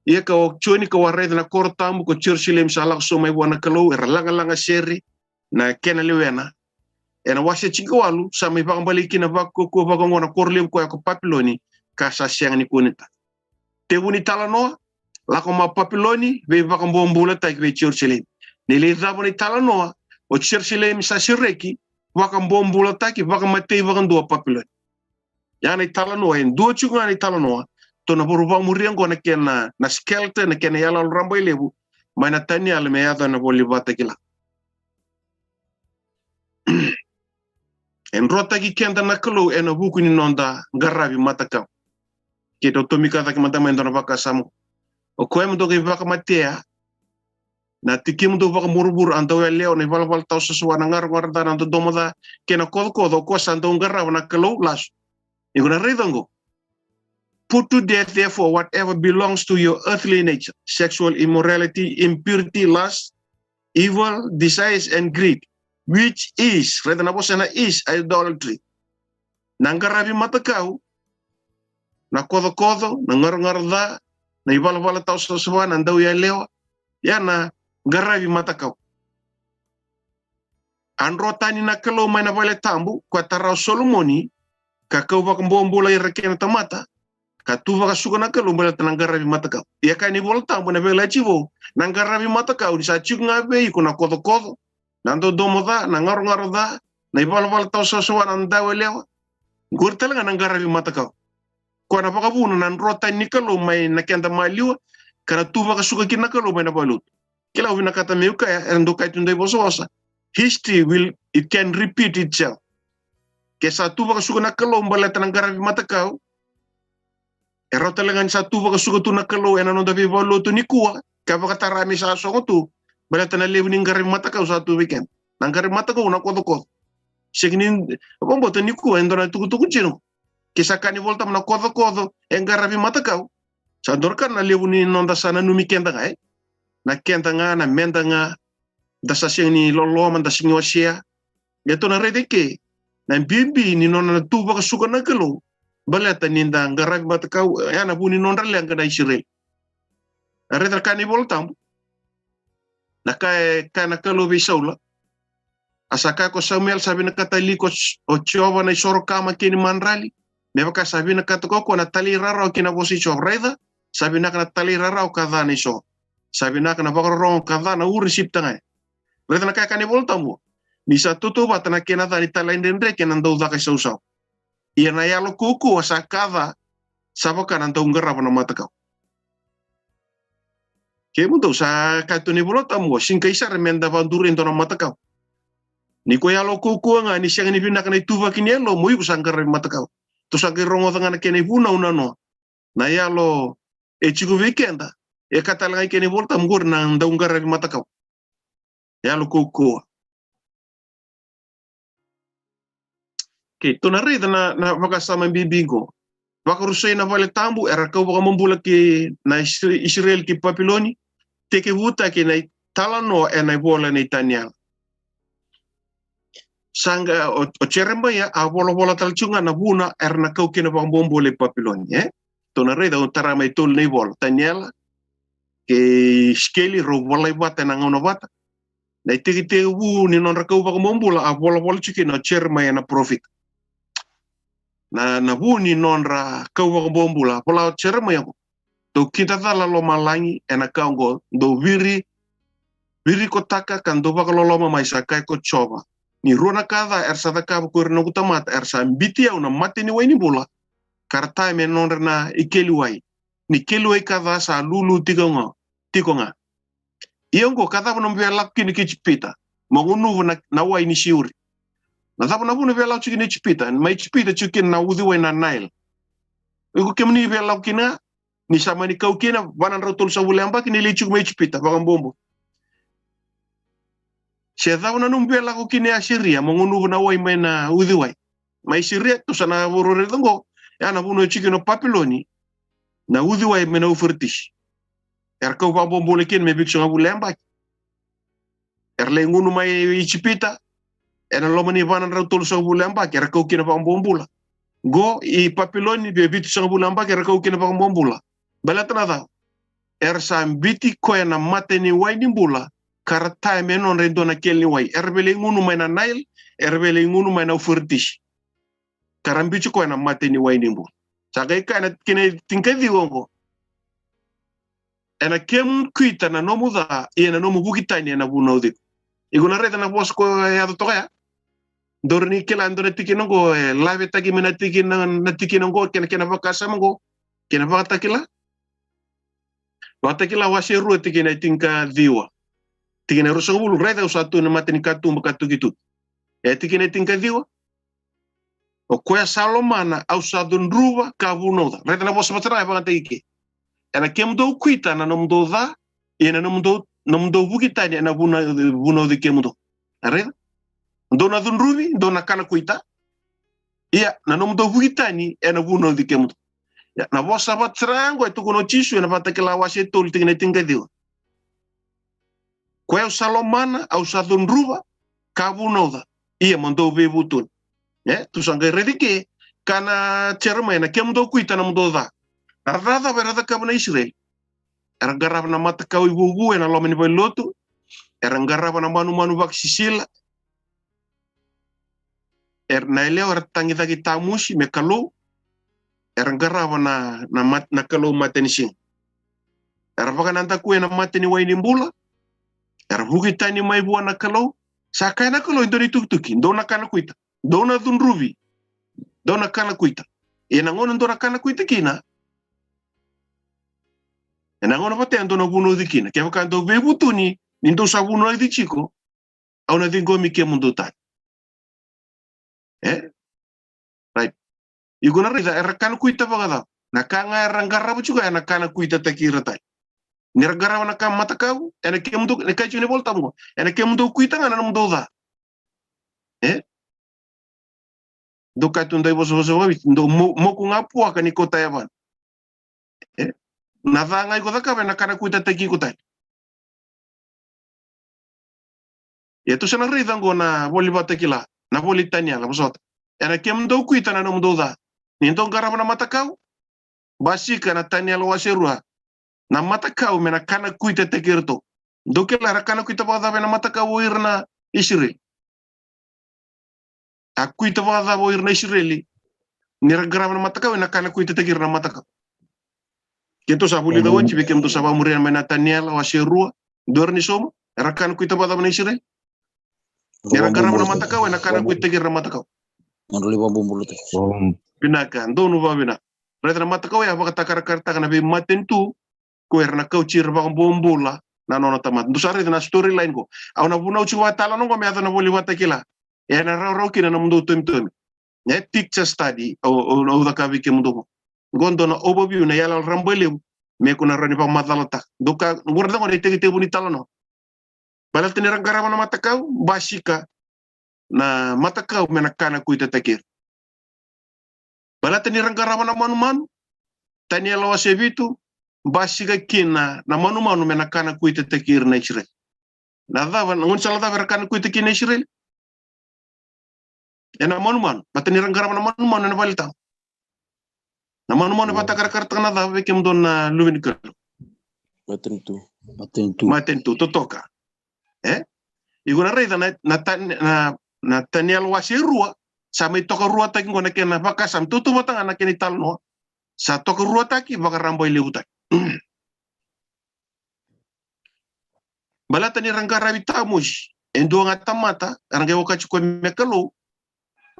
Ia ka o Joni ka waraica na koro tabu ko Jerusalemi sa lako sobu mai vua na Kalou, era lagalaga sere na kena lewena. Ena wase tinikawalu, sa mai vakabalei kina vakaukauwa vakaoqo na koro levu koya ko Papiloni, ka sa sega ni kuneta. Tevu ni talanoa, lako mai Papiloni, veivakabobulataki vei Jerusalemi. Ni lai cava na italanoa, o Jerusalemi sa sereki, vakabobulataki, vakamatei vakadua Papiloni. Ya na italanoa, e dua tiko ga na italanoa, tou na varu vakamuria qo na kena, na skeleton, na kena iyaloyalo rabailevu mai na Taniela me yaco ena ivola ni Vakatakila. E drotaki keda na Kalou ena vuku ni noda qaravi matakau. Keitou tomika cake mada mai e dua na vakasama. O koya me dou qai vakamatea na tikimudou vakamuramura, a dauyalewa, na ivalavala tawasavasava, na garogaro ca, na dodomo ca kei na kocokoco, o koya sa dau qarava na kalou lasu. Ni ko na raica qo. Put to death, therefore, whatever belongs to your earthly nature: sexual immorality, impurity, lust, evil desires and greed, which is, raica na vosa na is, idolatry. Na qaravi matakau, na kocokoco, na garogaro ca, na ivalavala tawasavasava, na dauyalewa, ya na qaravi matakau. A dro tani na Kalou mai na vale tabu, koya tara o Solomoni, ka kau vakabobula ira kei na tamata, Ka tu vakasuka na Kalou baleta na qaravi matakau. Ia kaya na iVola Tabu ena Veiyalayalati Vou, na qaravi matakau ni sa tiko ga vei iko na kocokoco, na dodomo ca, na garogaro ca, na ivalavala tawasawasava, na dauyalewa. Qori tale ga na qaravi matakau. Koya na vakavuna na dro tani ni Kalou mai na keda maliwa, ka na tu vakasuka kina na Kalou mai na valenilotu. Kila, au vinakata meu kaya, era dau kaya tu na daivosavosa, history will, it can repeat itself. Ke sa tu vakasuka na Kalou baleta na qaravi matakau, e rawa tale ga ni sa tu vakasuka tu na Kalou ena noda veivalenilotu nikua, ka vakatara me sa sogo tu, baleta na levu ni qaravi matakau sa tu vei keda. Na qaravi matakau na kocokoco. Sega ni vakabauta nikua e dua na tukutuku tiko. Ke sa kaya na iVola Tabu na kocokoco e qaravi matakau, sa dua na ka na levu ni noda sa nanumi keda ga, e? Na keda ga, na meda ga, da sa sega ni loloma, da sega ni wasea. Ia tou na raica eke na bibi ni nona na tu vakasuka na Kalou baleta ni da qaravi matakau, e na vu ni nodra leqa na Isireli. Na raica na kaya na iVola Tabu, na ka e kaya na Kalou vei Saula. A sa kaya ko Samuel, sa vinakata li ko, o Jiova na isoro kama kei ni madrali, me vaka sa vinakata ko koya na talairawarawa ki na vosa i Jiova? Raica, sa vinaka na talairawarawa ka ca na isoro. Sa vinaka na vakarorogo ka ca na ure ni sipi tagane. Raica na ka e kaya na iVola Tabu, ni sa tautauvata na kena ca ni talaidredre kei na daucaka isausau. Ia na yalo kaukauwa sa ka ca, sa vaka na dau qarava na matakau. Kemudou, sa kaya tu na iVola Tabu, sega ni kai sara meda vakaduri e dua na matakau. Ni ko yalo kaukauwa ga, ni sega ni vinaka na ituvaki ni yalo, mo iko sa qaravi matakau. Tou sa qai rogoca ga na kena ivunau nanoa. Na yalo e tiko vei keda, e kaya tale ga i kena iVola Tabu qori na dau qaravi matakau. Yalo kaukauwa. Keitou na raica na, na vakasama bibi qo. Vakarusai na vale tabu, era kau vakabobula ki na Isi-, Isireli ki Papiloni, tekivutaki na italanoa ena ivola nei Taniela. Sa qai, o, o Jeremaia a volavola tale tiko ga na vuna era na kau kina vakabobula i Papiloni, e? Tou na raica, au tara mai tolu na ivola, Taniela kei Isikeli, rau volai vata ena gauna vata. Na itekitekivu ni nodra kau vakabobula a volavola tiko kina o Jeremaia na parofita. Na, na vu ni nodra kau vakabobula, vola o Jeremaia qo: Dou kidacala lomalagi ena ka oqo, dou viri, virikotaka ka dou vakaloloma mai, sa kaya ko Jiova. Ni rua na ka ca era sa cakava ko ira na noqu tamata, era sa biuti au na mata ni wai ni bula, ka ra taya me nodra na ikeli wai. Ni keli wai ka ca sa lulu tiko ga, tiko ga. Ia oqo, ka cava nomu via lako kina ki Ijipita, mo gunuva na, na wai ni Siuri? Na cava na vuna via lako tiko kina Ijipita? Mai Ijipita tiko kina na uciwai na Nile. Iko kemuni via lako kina, ni sa mani kau kina va na drau tolusagavulu na yabaki ni lai tiko mai Ijipita vakabobo. Se cava na nomu via lako kina i Asiria, mo gunuva na wai mai na uciwai? Mai Siria, tou sa na vakaraica qo, ya na vanua e tiko kina o Papiloni, na uciwai mai na Uferetisi. Era kau vakabobula kina me vitusagavulu na yabaki. Era lai gunu mai Ijipita ena loma ni va na drau tolusagavulu na yabaki, era kau kina vakabobula. Qo i Papiloni, vei vitusagavulu na yabaki, era kau kina vakabobula. Baleta na cava? Era sa biuti koya na mata ni wai ni bula, ka ra taya me nodra e dua na keli ni wai. Era via lai gunu mai na Nile, era via lai gunu mai na Uferetisi, ka ra biuti koya na mata ni wai ni bula. Sa qai kaya na tikina e tinikaciwa oqo: Ena kemu kuita na nomu ca, ia na nomu vuki tani ena vunauci iko. Iko na raica na vosa ko e yaco toka ya? Dou rawa ni kila e dua na tikina oqo, e lavetaki mai na tikina, na tikina oqo kei na, kei na vakasama oqo, kei na Vakatakila. Vakatakila wase rua, tikina e tinikaciwa. Tikina e ruasagavulu, raica, au sa tu ena mata ni katuba ka tukituki. E tikina e tinikaciwa: O koya sa lomana au sa cudruva ka vunauca. Raica na vosa vata sara ga e vakayagataki eke: Ena kemudou kuita na nomudou ca, ia na nomudou, nomudou vuki tani ena vuna, vunauci kemudou. Raica? Dou na cudruvi, dou na kana kuita. Ia na nomudou vuki tani ena vunauci kemudou. Ia na vosa vata sara ga oqo e tukuna o Jisu ena Vakatakila wase tolu, tikina e tinikaciwa: Koya au sa lomana au sa cudruva ka vunauca, ia mo dou veivutuni. E, tou sa qai raica eke, kaya o Jeremaia, na kemudou kuita na nomudou ca. Na ca cava era cakava na Isireli? Era qarava na matakau ivuvu ena loma ni valenilotu. Era qarava na manumanu vakasisila. Era, na yalewa era tagicaki tamusi me kalou. era qarava na, na, mat-, na Kalou matanisiga. Era vakanadakuya na mata ni wai ni bula. Era vuki tani mai vua na Kalou. Sa kaya na Kalou e dua na itukutuku, dou na kana kuita, dou na cudruvi, dou na kana kuita. Ia na gauna dou na kana kuita kina, ena gauna vata ya dou na vunauci kina. Kevaka dou veivutuni ni dou sa vunauci tiko, au na ciqomi kemudou tani. E? Right. Iko na raica, era kana kuita vakacava? Na ka ga era qarava tiko, ena kana kuitataki ira tani. Ni ra qarava na ka matakau, ena kemudou, ni kai tiko ni Volatabu qo, ena kemudou kuita ga na nomudou ca. E? Dou kaya tu dai vosavosa vakaviti, dou mo-, moku ga puaka ni kota yavana. E? Na ca ga iko cakava ena kana kuitataki iko tani. Ia tou sa na raica qo na vola ni Vakatakila, na vola i Taniela, vosota. Ena kemudou kuita na nomudou ca. Ni dou qarava na matakau, basika na Taniela wase rua. Na matakau me na kana kuitataki iratou. Dou kila era kana kuita vakacava ena matakau o ira na Isireli? A kuita vakacava o ira na Isireli? Ni ra qarava na matakau, ena kana kuitataki ira na matakau. Keitou sa vulica oti vei kemudou sa vakamuria mai na Taniela wase rua. Dou rawa ni sauma, era kana kuita vakacava na Isireli? Ni ra qarava na matakau, ena kana kuitataki ira na matakau. Nodra lai vakabubulutaki. Vinaka, donu vakavinaka. Raica na matakau ya, vakatakarakarataka na veimatanitu, ko era na kauti ira vakabobula na nona tamata. Dou sa raica na storyline qo. Au na vunauci vakatalanoa qo me yaco na vola ni Vakatakila. Ena rawarawa kina na nomudou tomitomi. E picture study, au, au, au cakava vei kemudou qo. Qo dua na overview, na iyaloyalo rabailevu, me ko na rawa ni vakamacalataka. Dou ka, qo na cava qo na itekitekivu ni talanoa. Baleta ni ra qarava na matakau, basika na matakau me na kana kuitataki ira. Baleta ni ra qarava na manumanu, Taniela wase vitu, basika kina na manumanu me na kana kuitataki ira na Isireli. Na cava, na gaunisala cava era kana kuita kina na Isireli? Ena manumanu, baleta ni ra qarava na manumanu ena vale ni tabu. Na manumanu e vakatakarakarataka na cava vei kemudou na luve ni Kalou? Matanitu. Matanitu. Matanitu, totoka. E? Iko na raica na, na, na, na Taniela wase rua, sa mai tokaruataki qo na kena vakasama, tautauvata ga na kena italanoa. Sa tokaruataki, vakarabailevutaki. Baleta ni ra qaravi tamosi e dua ga tamata, era qai okati koya me kalou.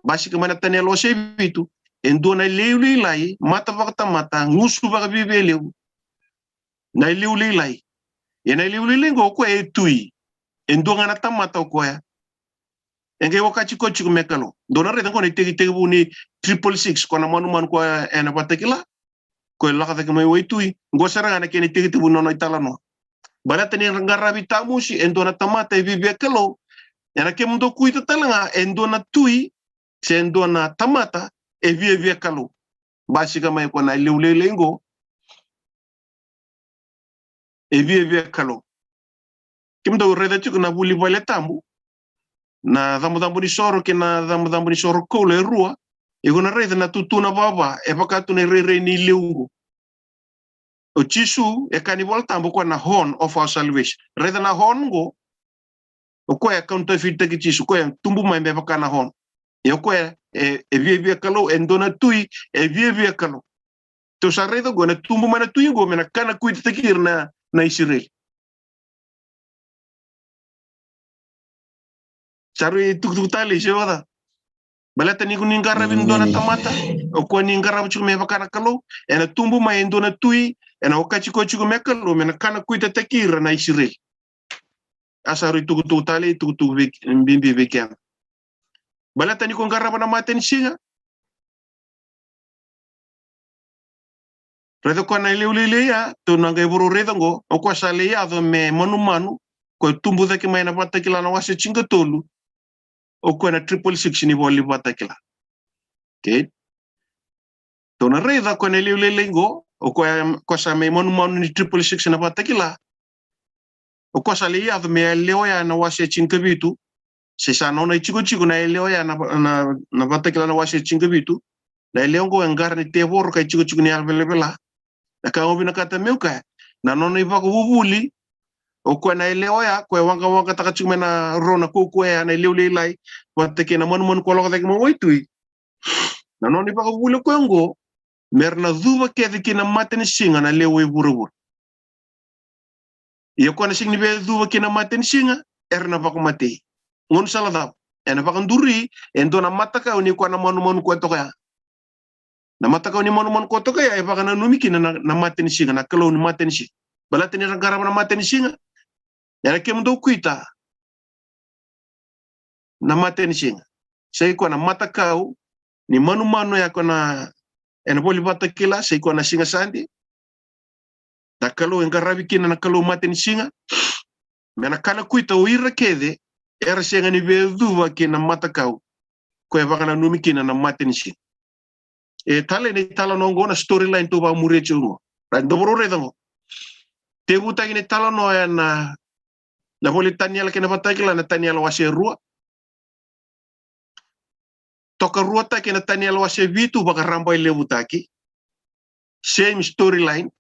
Basika mai na Taniela wase vitu, e dua na iliu lailai, mata vakatamata, gusu vakaviavialevu. Na iliu lailai. Ia na iliu lailai qo o koya e tui. E dua ga na tamata o koya. E qai okati koya tiko me kalou. Dou na raica qo na itekitekivu ni triple six, ko na manumanu koya ena Vakatakila. Ko e lako cake mai waitui, qo sara ga na kena itekitekivu ni nona italanoa. Baleta ni ra qaravi tamosi e dua na tamata e viavia kalou, ena kemudou kuita tale ga e dua na tui, se dua na tamata e viavia kalou. Basika mai ko na iliu lailai qo, e viavia kalou. Kemudou raica tiko na vuli vale tabu, na cabocabo ni soro kei na cabocabo ni soro koula e rua. Iko na raica na tutuna vava, e vaka tu na irairai ni liu qo. O Jisu, e kaya na iVola Tabu, o koya na horn of our salvation. Raica na horn qo, o koya e counterfeit-taki Jisu, o koya e tubu mai me vaka na horn. Ia o koya e, e viavia kalou, e dua na tui e viavia kalou. Tou sa raica qo na tubu mai na tui qo me na kana kuitataki ira na, na Isireli. Sa rui tukutuku talei se vata. Baleta ni ko ni qaravi dua na tamata, o koya ni qarava tiko me vaka na kalou, ena tubu mai e dua na tui, ena okati koya tiko me kalou, me na kana kuitataki ira na Isireli. A sa rui tukutuku talei, tukutuku vei, bibi vei keda. Baleta ni ko qarava na matanisiga. Raica koya na iliu lailai ya, tou na qai vuru raica qo, o koya sa lai yaco me manumanu, koya tubu cake mai na Vakatakila na wase tinikatolu, o koya na triple six ni vola ni Vakatakila. Okay? Tou na raica koya na iliu lailai qo, o koya, koya sa mai manumanu ni triple six na Vakatakila. O koya sa lai yaco me yalewa ya na wase tinikavitu, se sa nona itikotiko na yalewa ya na, na, na Vakatakila na wase tinikavitu. Na yalewa qo e qara ni tevoro ka itikotiko ni yalo velavela. Na ka au vinakata meu kaya, na nona ivakavuvuli, o koya na yalewa ya, koya e waqawaqataka tiko mai na rua na kaukaua ya na iliu lailai, vata kei na manumanu koya lako cake mai waitui. Na nona ivakavuvuli o koya qo, me ra na cuva kece ki na matanisiga na lewe i vuravura. Ia ko na sega ni via cuva ki na matanisiga, era na vakamatei. Gaunisala cava? Ena vakaduri e dua na matakau ni ko na manumanu ko toka ya. Na matakau ni manumanu ko toka ya e vakananumi kina na, na matanisiga, na kalou ni matanisiga. Baleta ni ra qarava na matanisiga, era kemudou kuita na matanisiga. Sa i koya na matakau ni manumanu ya ko na, ena vola ni Vakatakila, sa i koya na Siga Sade. Na kalou e qaravi kina na kalou matanisiga. Me na kana kuita o ira kece era sega ni via cuva ki na matakau ko e vakananumi kina na matanisiga. E talei na italanoa oqo, na storyline tou vakamuria tiko oqo. Ra dou vakarau raica oqo. Tevutaki na italanoa ena, na vola i Taniela kei na Vakatakila, na Taniela wase rua. Tokaruataki ena Taniela wase vitu, vakarabailevutaki. Same storyline.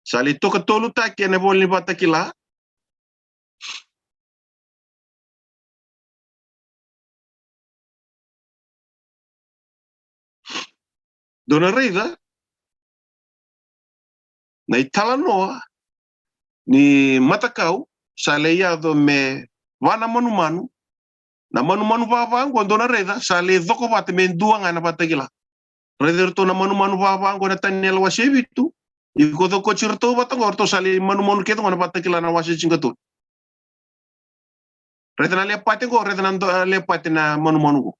Sa lai tokatolutaki ena vola ni Vakatakila. Dou na raica na italanoa ni matakau sa lai yaco me va na manumanu. Na manumanu vava oqo dou na raica sa lai coko vata me dua ga na Vakatakila. Raica iratou na manumanu vava oqo na Taniela wase vitu. Iko cokoti iratou vata oqo, iratou sa lai manumanu kece oqo na Vakatakila na wase tinikatolu. Raica na lepate oqo, raica na do-, lepate na manumanu oqo.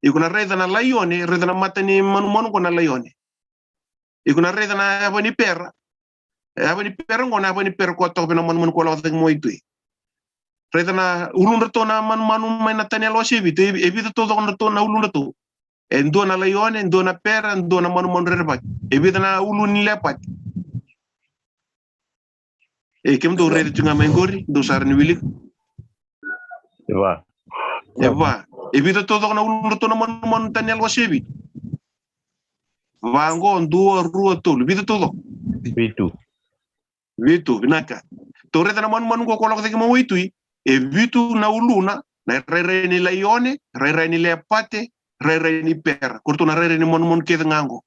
Iko na raica na laione, raica na mata ni manumanu oqo na laione. Iko na raica na yava ni pera. E yava ni pera oqo na yava ni pera ko toka vei na manumanu ko lako cake mai waitui. Raica na uludratou na manumanu mai na Taniela wase vitu, e, e vica taucoko na ratou na uludratou. E dua na laione, e dua na pera, e dua na manumanu rerevaki. E vica na ulu ni lepate. E kemudou raica tu ga mai qori, dou sa rawa ni wilika. E va. E va. E vica taucoko na uludratou na manumanu Taniela wase vitu. Va oqo, dua, rua, tolu. Vica taucoko? Vitu. Vitu, vinaka. Tou raica na manumanu oqo ko lako cake mai waitui. E vitu na uluna, na irairai ni laione, rairai ni lepate, rairai ni pera. Ko ratou na rairai ni manumanu kece ga oqo.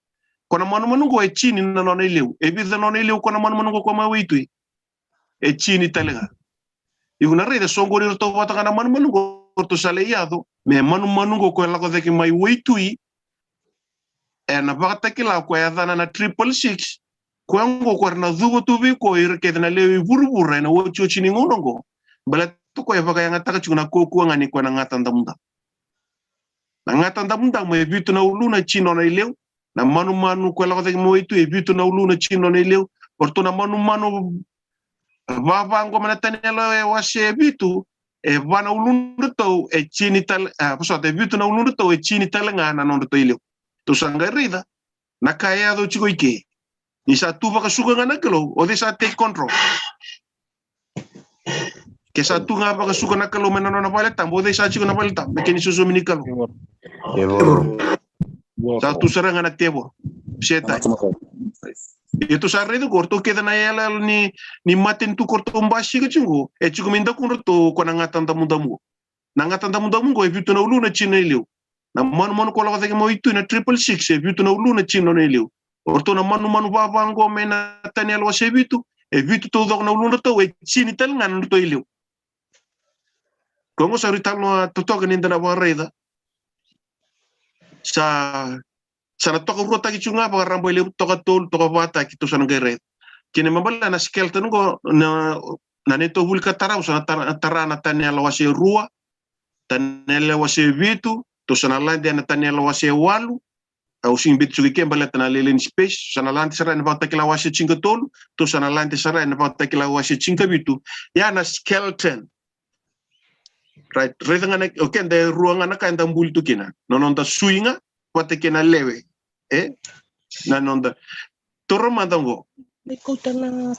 Ko na manumanu oqo e tini na nona ileu. E vica na nona ileu ko na manumanu oqo ko mai waitui? E tini tale ga. Iko na raica soqoni iratou vata ga na manumanu oqo, ratou sa lai yaco me manumanu oqo ko e lako cake mai waitui. Ena Vakatakila ko e yacana na triple six. Ko e oqo ko era na cuva tu vei ko ira kece na lewe i vuravura ena otioti ni gauna oqo. Baleta ko e vakayagataka tiko na kaukaua ga ni ko na gata damudamu. Na gata damudamu e vitu na uluna, tini nona ileu. Na manumanu ko e lako cake mai waitui e vitu na uluna, tini nona ileu. O ratou na manumanu vava oqo mai na Taniela e wase vitu, e va na uludratou e tini tale, a, vosota, e vitu na uludratou e tini tale ga na nodratou ileu. Tou sa qai raica na ka e yaco tiko i ke. Ni sa tu vakasuka ga na Kalou, o cei sa take control? Ke sa tu ga vakasuka na Kalou mai na nona vale tabu, o cei sa tiko na vale tabu? Na kena isosomi ni Kalou. Tevoro. Sa tu sara ga na tevoro. Setani. Ia tou sa raica ko ratou kece na iyaloyalo ni, ni matanitu ko ratou basika tiko qo. E tiko mai dakudratou ko na gata damudamu qo. Na gata damudamu qo e vitu na uluna, tini na ileu. Na manumanu ko lako cake mai waitui na triple six e vitu na uluna, tini nona ileu. O ratou na manumanu vava qo mai na Taniela wase vitu, e vitu taucoko na uludratou, e tini tale ga na nodratou ileu. Ko qo sa rui talanoa totoka ni da na vakaraica. Sa, sa na tokaruataki tiko ga vakarabailevu, tokatolu, tokavataki, tou sa na qai raica. Kena ibalebale na skeleton qo na, na neitou vuli ka tarava, sa na tara, tara na Taniela wase rua, Taniela wase vitu, tou sa na lade na Taniela wase walu. Au sega ni biuta tiko i ke baleta na lailai ni space. Sa na lade sara ena Vakatakila wase tinikatolu, tou sa na lade sara ena Vakatakila wase tinikavitu. Ia na skeleton. Right, raica ga na, o keda e rua ga na ka eda buli tu kina. Na noda sui ga vata kei na lewe. E? Na noda. Taura mada qo.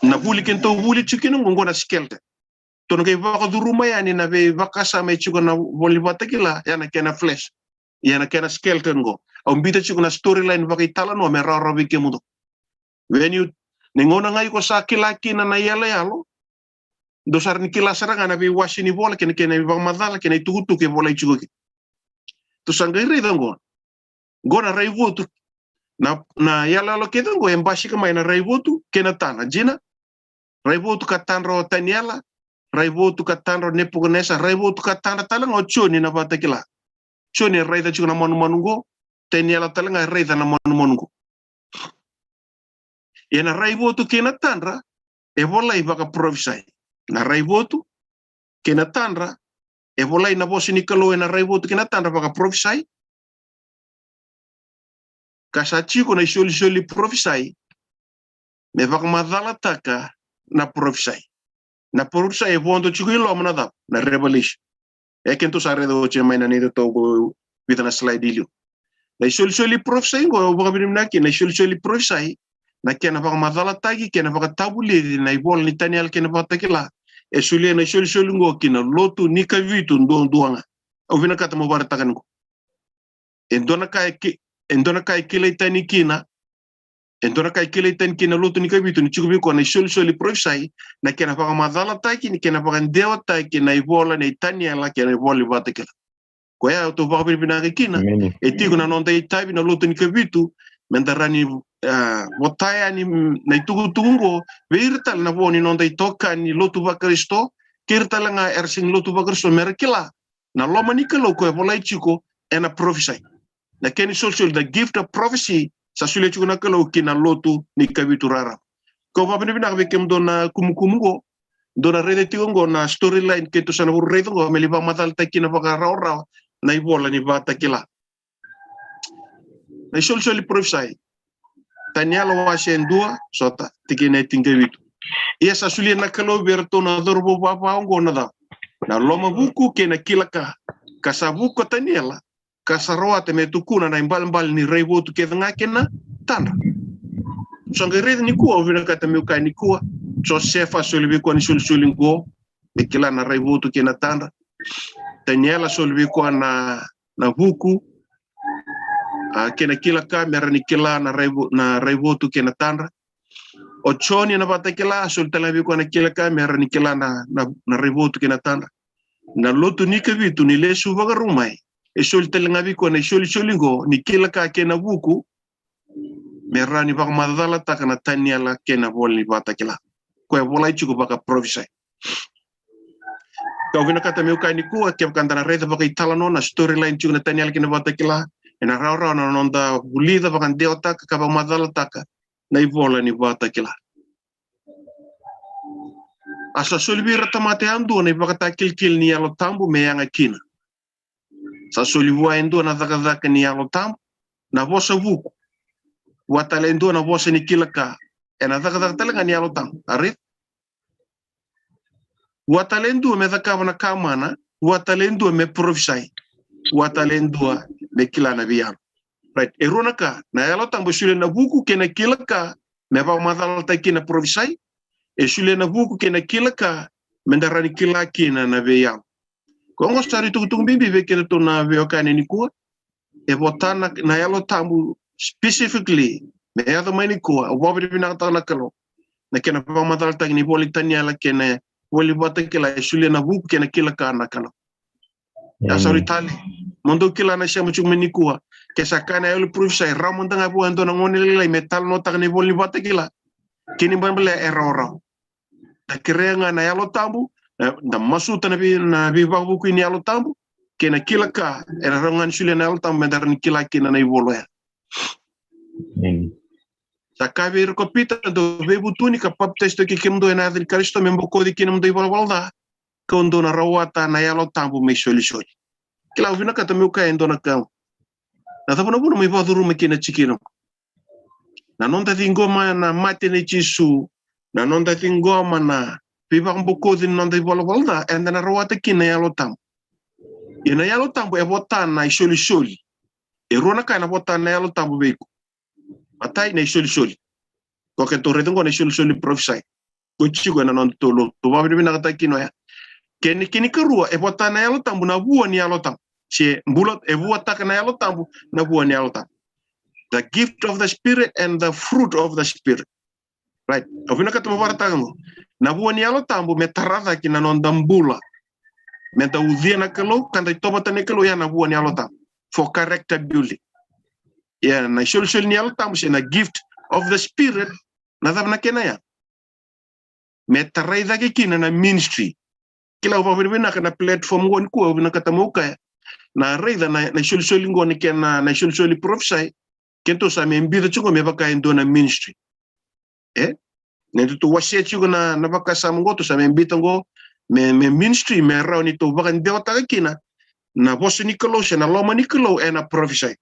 Na vuli kedatou vuli tiko kina qo, qo na skeleton. Tou na qai vakacuruma yani na veivakasama e tiko na vola ni Vakatakila, ya na kena flesh. Ia na kena skeleton qo. Au biuta tiko na storyline vakaitalanoa me rawarawa vei kemudou. When you, ni gauna ga iko sa kila kina na iyaloyalo, dou sa rawa ni kila sara ga na veiwase ni vola kei na, kei na ivakamacala kei na itukutuku e volai tiko kina. Tou sa qai raica qo. Qo na raivotu, na, na iyaloyalo kece qo e basika mai na raivotu kei na tadra. Jina, raivotu ka tadra o Taniela, raivotu ka tadra o Nepukanesa, raivotu ka tadra tale ga o Joni na Vakatakila. Joni e raica tiko na manumanu qo, Taniela tale ga e raica na manumanu qo. Ia na raivotu kei na tadra e volai vakaparofisai. Na raivotu kei na tadra e volai na vosa ni Kalou ena raivotu kei na tadra vakaparofisai. Ka sa tiko na isolisoli parofisai me vakamacalataka na parofisai. Na parofisai e vodo tiko i loma na cava? Na revelation. E keitou sa raica oti mai na neitou qo, vica na slide i liu. Na isolisoli parofisai qo, au vakavinavinaka kina, na isolisoli parofisai, na kena vakamacalataki, kena vakatavulici na ivola ni Taniela kei na Vakatakila, e solia na isolisoli qo ki na lotu ni kavitu duadua ga. Au vinakata mo vakaraitaka ni qo. E dua na ka e ki-, e dua na ka e kilai tani kina, e dua na ka e kilai tani kina na lotu ni kavitu ni tiko vei koya na isolisoli parofisai, na kena vakamacalataki, ni kena vakadewataki na ivola nei Taniela kei na ivola ni Vakatakila. Koya au tou vakavinavinaka kina. Emeni. E tiko na noda itavi na lotu ni kavitu, meda rawa ni, ah, vota yani na itukutuku qo vei ira tale na vo ni noda itokani lotu vaKarisito, kei ira tale ga era sega ni lotu vaKarisito, mera kila na loma ni Kalou koya e volai tiko ena parofisai. Na kena isolisoli, the gift of prophecy, sa solia tiko na Kalou ki na lotu ni kavitu raraba. Kau vakavinavinaka vei kemudou na kumukumu qo, dou na raica tiko qo na storyline keitou sa na vuru raica qo, me lai vakamacalataki kina vakarawarawa na ivola ni Vakatakila. Na isolisoli parofisai. Taniela wase e dua, sota, tikina e tinikavitu. Ia sa solia na Kalou vei iratou na cauravou vava oqo na cava? Na lomavuku kei na kila ka. Ka sa vuku ko Taniela, ka sa rawata me tukuna na ibalebale ni raivotu kece ga kei na tadra. Sa qai raica nikua, au vinakata meu kaya nikua, Josefa soli vei koya na isolisoli qo, me kila na raivotu kei na tadra. Taniela soli vei koya na, na vuku, a, kei na kila ka, me rawa ni kila na raivo-, na raivotu kei na tadra. O Joni na Vakatakila, soli tale ga vei koya na kila ka, me rawa ni kila na, na, na raivotu kei na tadra. Na lotu ni kavitu ni lesu vakarau mai, e soli tale ga vei koya na isolisoli qo ni kila ka kei na vuku, me rawa ni vakamacalataka na Taniela kei na ivola ni Vakatakila. Koya e volai tiko vakaparofisai. Kau vinakata meu kaya nikua, kevaka da na raica vakaitalanoa na storyline tiko na Taniela kei na Vakatakila, ena rawarawa na noda vulica, vakadewataka ka vakamacalataka na ivola ni Vakatakila. A sa soli vei ira tamata yadua na ivakatakilakila ni Yalo Tabu me yaga kina. Sa soli vua e dua na cakacaka ni Yalo Tabu, na vosa vuku. Vua tale e dua na vosa ni kila ka, ena cakacaka tale ga ni Yalo Tabu. A raica? Vua tale e dua me cakava na ka mana, vua tale e dua me parofisai, vua tale e dua me kila na veiyalo. Right, e rua na ka, na Yalo Tabu e solia na vuku kei na kila ka, me vakamacalataki kina na parofisai, e solia na vuku kei na kila ka, meda rawa ni kila kina na veiyalo. Koya qo sa rui tukutuku bibi vei kedatou na veiwekani nikua, e vota na, na Yalo Tabu specifically, me yaco mai nikua, au vakavinavinakataka na Kalou. Na kena vakamacalataki ni ivola i Taniela kei na ivola i Vakatakila, e solia na vuku kei na kila ka na Kalou. Ia sa rui tale. Mo dou kila na sema tiko mai nikua. Ke sa kaya na yalo parofisai, rawa mada ga vua e dua na gone lailai me talanoataka na ivola ni Vakatakila. Kena ibalebale e rawarawa. Da kerea ga na Yalo Tabu, e, da masuta na vei, na veivakavukui ni Yalo Tabu, kei na kila ka, ena rawa ga ni solia na Yalo Tabu, meda rawa ni kila kina na ivola ya. Sa kaya vei ira ko Pita, dou veivutuni ka papitaisotaki kemudou ena yaca ni Karisito me bokoci kina nomudou ivalavala ca, kau dou na rawata na Yalo Tabu me isolisoli. Kila, au vinakata meu kaya e dua na ka. Na cava na vuna mai vakacuruma kina tikina? Na noda ciqoma na mate nei Jisu, na noda ciqoma na veivakabokoci ni noda ivalavala ca, eda na rawata kina na Yalo Tabu. Ia na Yalo Tabu e vota na isolisoli. E rua na ka ena vota na Yalo Tabu vei iko. Matai, na isolisoli. Ko keitou raica qo na isolisoli parofisai. Ko tiko ena nodatou lotu. Vakavinavinakataki kina oya. Kena, kena ikarua, e vota na Yalo Tabu na vua ni Yalo Tabu. Se bula, e vuataka na Yalo Tabu na vua ni Yalo Tabu. The gift of the Spirit and the fruit of the Spirit. Right. Au vinakata mo vakaraitaka qo. Na vua ni Yalo Tabu me tara cake na noda bula. Meda ucuya na Kalou, ka da itovo vata na Kalou, ya na vua ni Yalo Tabu. For character building. Ia na isolisoli ni Yalo Tabu se na gift of the Spirit, na cava na kena ya? Me tarai cake kina na ministry. Kila, au vakavinavinaka na platform qo nikua, au vinakata meu kaya, na raica na, na isolisoli qo ni kena, na isolisoli prophesy, keitou sa me bica tiko qo me vaka e dua na ministry. E? Ni tou wasea tiko na, na vakasama qo, tou sa me bica qo me, me ministry, me rawa ni tou vakadewataka kina na vosa ni Kalou se na loma ni Kalou ena prophesy.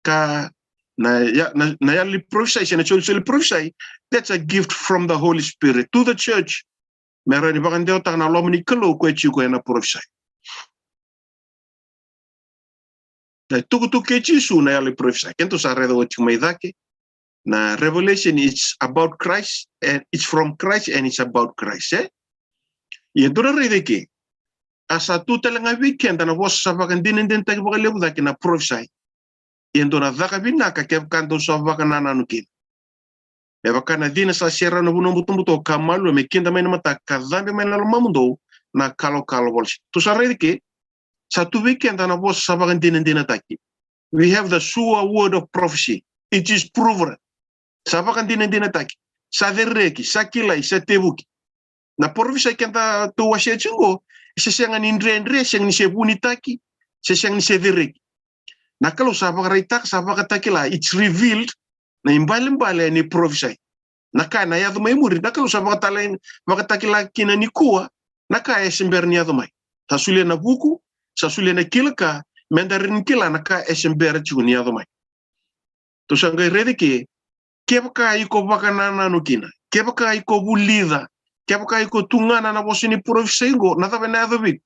Ka na, ya, na, na yalo ni prophesy se na isolisoli prophesy, that's a gift from the Holy Spirit to the church. Me rawa ni vakadewataka na loma ni Kalou ko e tiko ena prophesy. Na tukutuku kei Jisu na yalo ni prophesy. Keitou sa raica oti mai cake. Na revelation, it's about Christ and it's from Christ and it's about Christ, e? Ia dou na raica ke, a sa tu tale ga vei keda na vosa sa vakadinadinataki vakalevu cake, na prophesy. Ia dou na caka vinaka kevaka dou sa vakanananu kina. Me vaka na cina sa serau ena vanua butobuto ka malua, me kida mai na mataka ka cabe mai na lomamudou na kalokalo vola. Tou sa raica ke, sa tu vei keda na vosa sa vakadinadinataki. We have the sure word of prophecy. It is proven. Sa vakadinadinataki, sa cereki, sa kilai, sa tevuki. Na parofisai keda tou wasea tiko qo, e se sega ni dredre, sega ni se vunitaki, se sega ni se cereki. Na Kalou sa vakaraitaka, sa vakatakila, it's revealed, na ibalebale ni parofisai. Na ka ena yaco mai muri, na Kalou sa vakatala-, vakatakila kina nikua na ka e se bera ni yaco mai. Sa solia na vuku, sa solia na kila ka, meda rawa ni kila na ka e se bera tiko ni yaco mai. Tou sa qai raica ke, kevaka iko vakanananu kina, kevaka iko vulica, kevaka iko tugana na vosa ni parofisai qo, na cava ena yaco vei iko?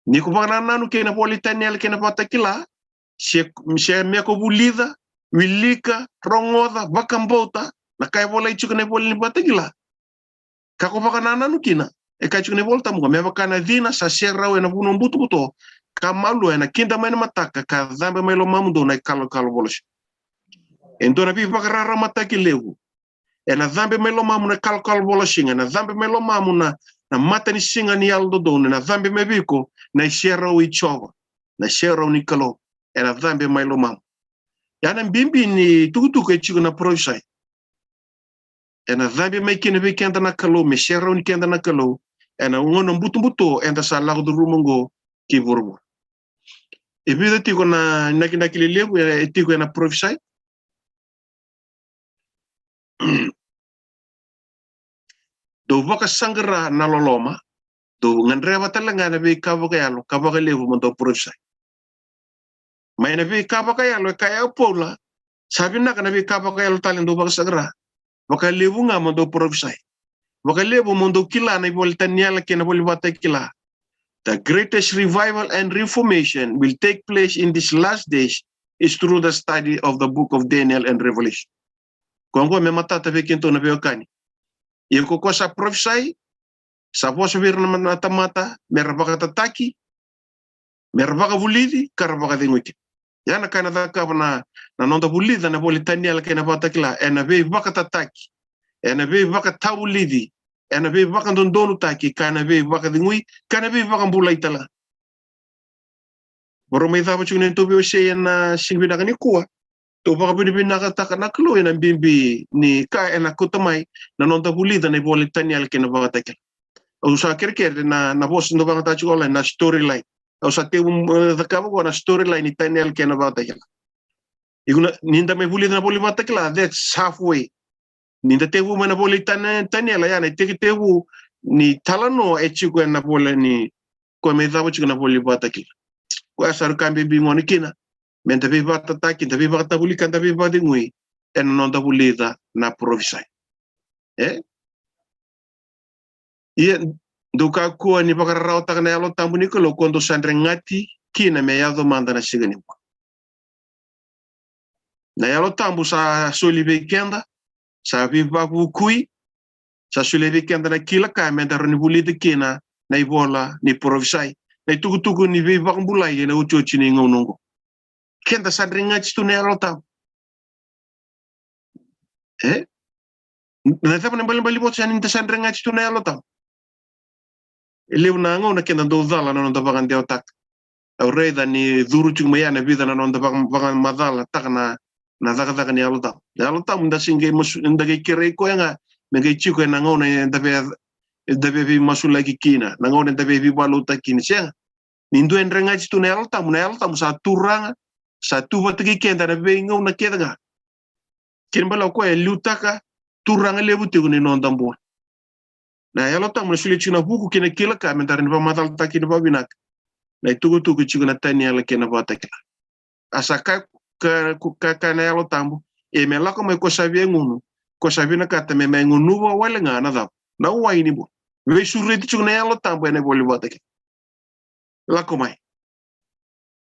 Ni ko vakanananu kei na ivola i Taniela kei na Vakatakila, se, se me ko vulica, wilika, rogoca, vakabauta na ka e volai tiko ena ivola ni Vakatakila, ka ko vakanananu kina, e kaya tiko na iVola Tabu qo, me vaka na cina sa serau ena vanua butobuto, ka malua, ena kida mai na mataka ka cabe mai lomamudou na ikalokalo vola siga. E dua na veivakararamataki levu ena cabe mai lomamu na ikalokalo vola siga, ena cabe mai lomamu na, na matanisiga ni Yalododonu, ena cabe mai vei iko na iserau i Jiova, na iserau ni Kalou, ena cabe mai lomamu. Ya na bibi ni tukutuku e tiko na parofisai. Ena cabe mai kina vei keda na Kalou, me serauni keda na Kalou ena gauna butobuto eda sa lako curuma qo ki vuravura. E vica tiko na inakinaki lelevu e, e tiko ena parofisai. Dou vakasaqara na loloma, dou gadreva tale ga na veika vakayalo ka vakalevu mo dou parofisai. Mai na veika vakayalo e kaya o Paula, sa vinaka na veika vakayalo tale dou vakasaqara. Vakalevu ga mo dou parofisai. Vakalevu mo dou kila na ivola i Taniela kei na ivola i Vakatakila. The greatest revival and reformation will take place in these last days is through the study of the book of Daniel and Revelation. Ko qo me matata vei keitou na veiwekani. Ia ko koya sa parofisai, sa vosa vei ira na, na tamata me ra vakatataki, me ra vakavulici ka ra vakacegui kina. Ya na ka ena cakava na, na noda vulica na ivola i Taniela kei na Vakatakila, ena veivakatataki, ena veivakatavulici, ena veivakadodonutaki, ka na veivakacegui, ka na veivakabulai tale ga. Varau mai cava tiko na neitou veiwasei ena siga vinaka nikua. Tou vakavinavinakataka na Kalou ena bibi ni ka ena kauta mai na noda vulica na ivola i Taniela kei na Vakatakila. Au sa kerekere na, na vosa dau vakayagataka tiko online na storyline. Au sa tevu, eh, cakava qo na storyline i Taniela kei na Vakatakila. Iko na, ni da mai vulica na ivola i Vakatakila, that's halfway. Ni da tevu mai na ivola i Tane-, Taniela, ya na itekitevu ni talanoa e tiko ena ivola ni, ko me cava tiko na ivola i Vakatakila. Koya sa rui ka bibi gona kina me da veivakatataki, da veivakatavuli ka da veivakacegui ena noda vulica na parofisai. E? Ia, dou kakua ni vakararawataka na Yalo Tabu ni Kalou ko dou sa dregati kina me yaco mada na siga ni bula. Na Yalo Tabu sa soli vei keda, sa veivakavukui, sa solia vei keda na kila ka me da rawa ni vulica kina na ivola ni parofisai, na itukutuku ni veivakabulai ena otioti ni gauna oqo. Keda sa dregati tu na Yalo Tabu. E? Na cava na ibalebale ni vosa ni da sa dregati tu na Yalo Tabu? E levu na gauna keda dau cala na noda vakadewataka. Au raica ni curu tiko mai ya na vica na noda vaka-, vakamacalataka na, na cakacaka ni Yalo Tabu. Na Yalo Tabu da se qai masu, da qai kerei koya ga me qai tiko ena gauna eda via, eda via veimasulaki kina, na gauna eda via veivakalotutaki kina. Sega. Ni dua e dregati tu na Yalo Tabu, na Yalo Tabu sa Turaga, sa tu vata kei keda na veigauna kece ga. Kena ibalebale o koya e liutaka turaga levu tiko ni noda bula. Na Yalo Tabu na solia tiko na vuku kei na kila ka me da rawa ni vakamacalataka kina vakavinaka na itukutuku tiko na Taniela kei na Vakatakila. A sa ka, ka, ka, ka na Yalo Tabu, e me lako mai ko sa via gunu, ko sa vinakata me mai gunuva wale ga na cava? Na wai ni bula. Veisureti tiko na Yalo Tabu ena ivola ni Vakatakila. Lako mai.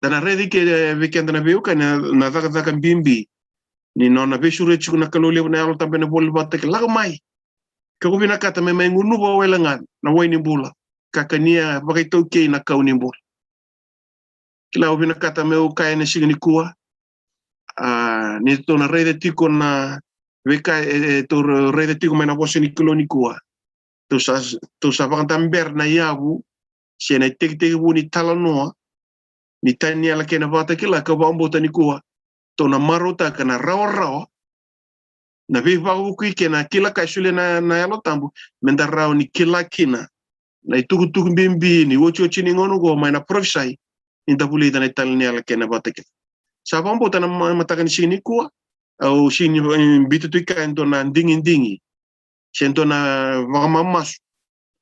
Da na raica ke, e, vei keda na veiwekani na, na cakacaka bibi ni nona veisureti tiko na Kalou levu na Yalo Tabu ena ivola ni Vakatakila. Lako mai. Ke ko vinakata me mai gunuva wale ga na wai ni bula, ka kania vakaitaukei na kau ni bula. Kila, au vinakata meu kaya ena siga nikua, a, ni tou na raica tiko na veika e, e tou ra-, raica tiko mai na vosa ni Kalou nikua. Tou sa, tou sa vakadabera na yavu se na itekitekivu ni talanoa ni Taniela kei na Vakatakila, ka vakabauta nikua tou na marautaka na rawarawa, na veivakavukui kei na kila ka e solia na, na Yalo Tabu, me da rawa ni kila kina na itukutuku bibi ni otioti ni gauna oqo mai na parofisai ni da vulica na italanoa ni Taniela kei na Vakatakila. Sa vakabauta na ma-, mataka ni siga nikua, au sega ni, e, biuta tu e kea e dua na digidigi se dua na vakamamasu.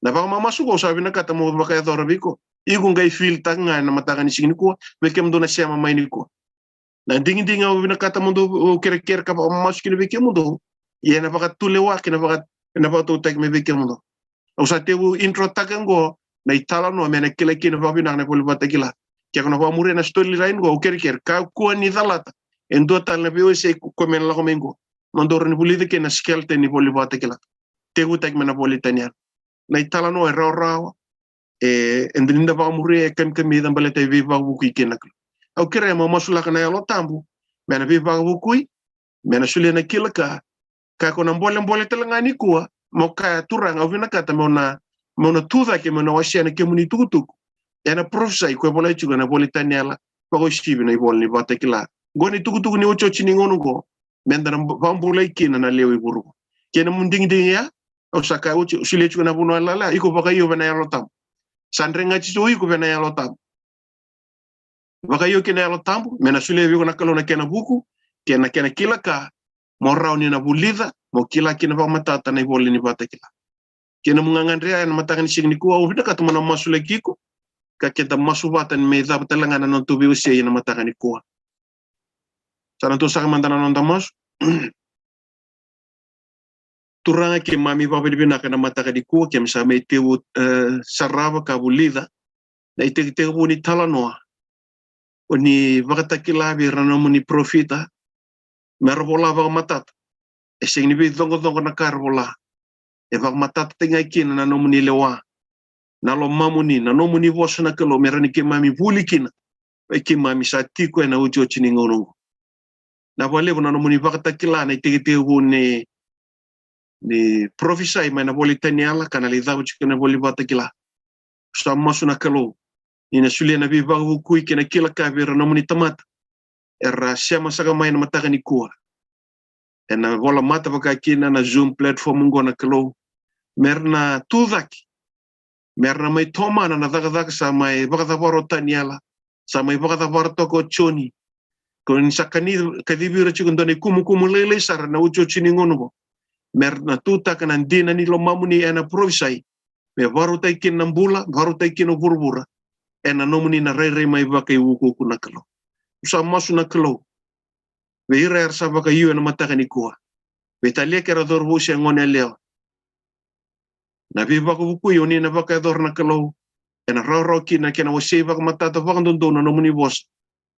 Na vakamamasu qo au sa vinakata meu vakayacora vei iko. Iko qai feel-taka ga ena mataka ni siga nikua, vei kemudou na sema mai nikua. Na digidigi au vinakata mo dou, au kerekere ka vakamamasu kina vei kemudou. Ia ena vakatulewa kei na vaka, ena vakatautaki mai vei kemudou. Au sa tekivu intro-taka qo na italanoa me na kilai kina vakavinaka na ivola ni Vakatakila. Ke ko na vakamuria na storyline qo, au kerekere kakua ni calata e dua tale na veiwasei ko, ko me na lako mai qo. Mo dou rawa ni vulica kina na skeleton ni ivola ni Vakatakila. Tekivutaki mai na ivola i Taniela. Na italanoa e rawarawa, e, e dina ni da vakamuria, e kamikamica baleta e veivakavukui kina na Kalou. Au kerea mo masulaka na Yalo Tabu me na veivakavukui, me na solia na kila ka, ka ko na bolebole tale ga nikua, mo kaya, Turaga, au vinakata meu na, meu na tucake, meu na wasea na kemuni itukutuku ena parofisai ko e volai tiko ena ivola i Taniela, vakauasivi na ivola ni Vakatakila. Qo na itukutuku ni otioti ni gauna qo, me da na vakabulai kina na lewe i vuravura. Kei na nomu digidigi ya, au sa kaya oti, au solia tiko na vanua lala, iko vakaio vei na Yalo Tabu. Sa dregati tu o iko vei na Yalo Tabu. Vakaio ki na Yalo Tabu, me na solia vei iko na Kalou na kena vuku kei na kena kila ka, mo rawa ni na vulica, mo kila kina vakamatata na ivola ni Vakatakila. Kei na nomu gagadre ya ena mataka ni siga nikua, au vinakata meu na masulaki iko, ka keda masu vata ni me cava tale ga na nodatou veiwasei ena mataka nikua. Sa na tou saka mada na noda masu. Turaga, keimami vakavinavinaka ena mataka nikua, keimami sa mai tekivu, e, sarava ka vulica na itekitekivu ni talanoa o ni vakatakila vei ira na nomuni parofita, me ra vola vakamatata. E sega ni veicoqacoqa na ka era vola. E vakamatata tiko ga kina na nomuni lewa, na lomamuni, na nomuni vosa na Kalou, me rawa ni keimami vuli kina, vei keimami sa tiko ena otioti ni gauna oqo. Na vakalevu na nomuni vakatakila na itekitekivu ni, ni parofisai mai na ivola i Taniela, ka na lai cava tiko ena ivola ni Vakatakila. Sa masu na Kalou, ni na solia na veivakavukui kei na kila ka vei ira na nomuni tamata era sema saka mai ena mataka nikua ena volamata, vaka kina na Zoom platform oqo na Kalou, me ra na tucake, me ra na mai tomana na cakacaka sa mai vakacavara o Taniela, sa mai vakacavara toka o Joni. Ko ni sa kani, kacivi ira tiko e dua na ikumukumu lailai sara ena otioti ni gauna oqo. Me ra na tutaka na dina ni lomamuni ena parofisai, me vakarautaki kina na bula, vakarautaki kina o vuravura ena nomuni na rairai mai vakaiukuuku na Kalou. Au sa masu na Kalou vei ira era sa vakaio ena mataka nikua, veitalia kei ira na cauravou se gone yalewa. Na veivakavukui o ni na vakayacora na Kalou, ena rawarawa kina na kena wasei vakamatata vakadodonu na nomuni vosa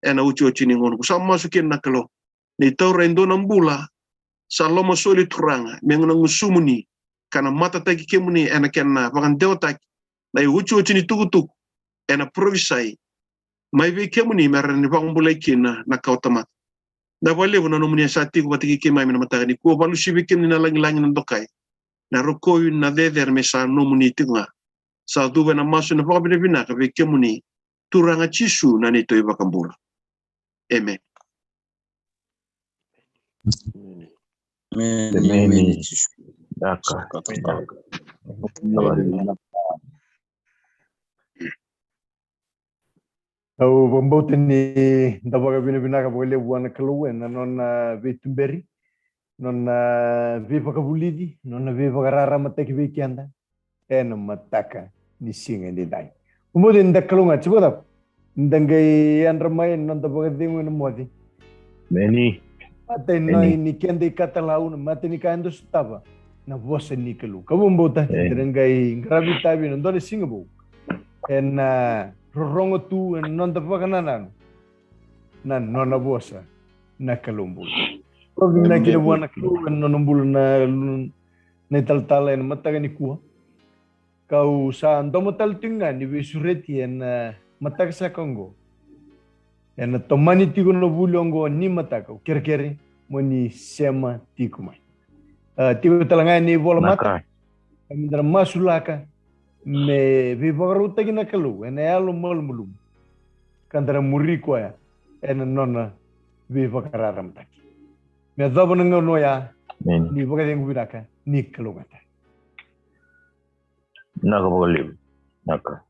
ena otioti ni gauna. Au sa masu kina na Kalou, ni taura e dua na bula sa lomasoli, Turaga, me na gusumuni ka na matataki kemuni ena kena vakadewataki na iotioti ni tukutuku ena parofisai mai vei kemuni, me rawa ni vakabulai kina na kawatamata. Na vakalevu na nomuni sa tiko vata kei keimami ena mataka nikua, valusi vei kemuni na lagilagi, na dokai, na rokovi, na cecere, me sa nomuni tiko ga. Sa cuva ena masu na vakavinavinaka vei kemuni, Turaga Jisu na neitou iVakabula. Emeni. Emeni. Emeni. Daka. Au vakabauta ni da vakavinavinaka vakalevu vua na Kalou ena nona veituberi, nona veivakavulici, nona veivakararamataki vei keda ena mataka ni siga edaidai. Vakabauta ni da kalougata, se vakacava? Da qai yadra mai ena noda vakacegu ena moce. Emeni. Matai ni keda ikatalau, na matai ni ka eda sotava na vosa ni Kalou. Ka vakabauta ni da qai qaravi itavi ena dua na siga vou ena rorogo tu ena noda vakanananu na nona vosa na Kalou bula. Vakavinavinaka kina vua na Kalou ena nona bula na, na italatala ena mataka nikua. Kau sa domo tale tiko ga ni veisureti ena mataka saka oqo. Ena tomani tiko na vuli oqo ni mataka, au kerekere mo ni sema tiko mai. A, tiko tale ga ena ivola mata. Ka me da na masulaka me veivakarautaki na Kalou ena yalo malumalumu. Ka da na muri koya ena nona veivakararamataki. Me yacova na gauna oya, ni vakacegu vinaka, ni kalougata. Naka vakalevu. Naka.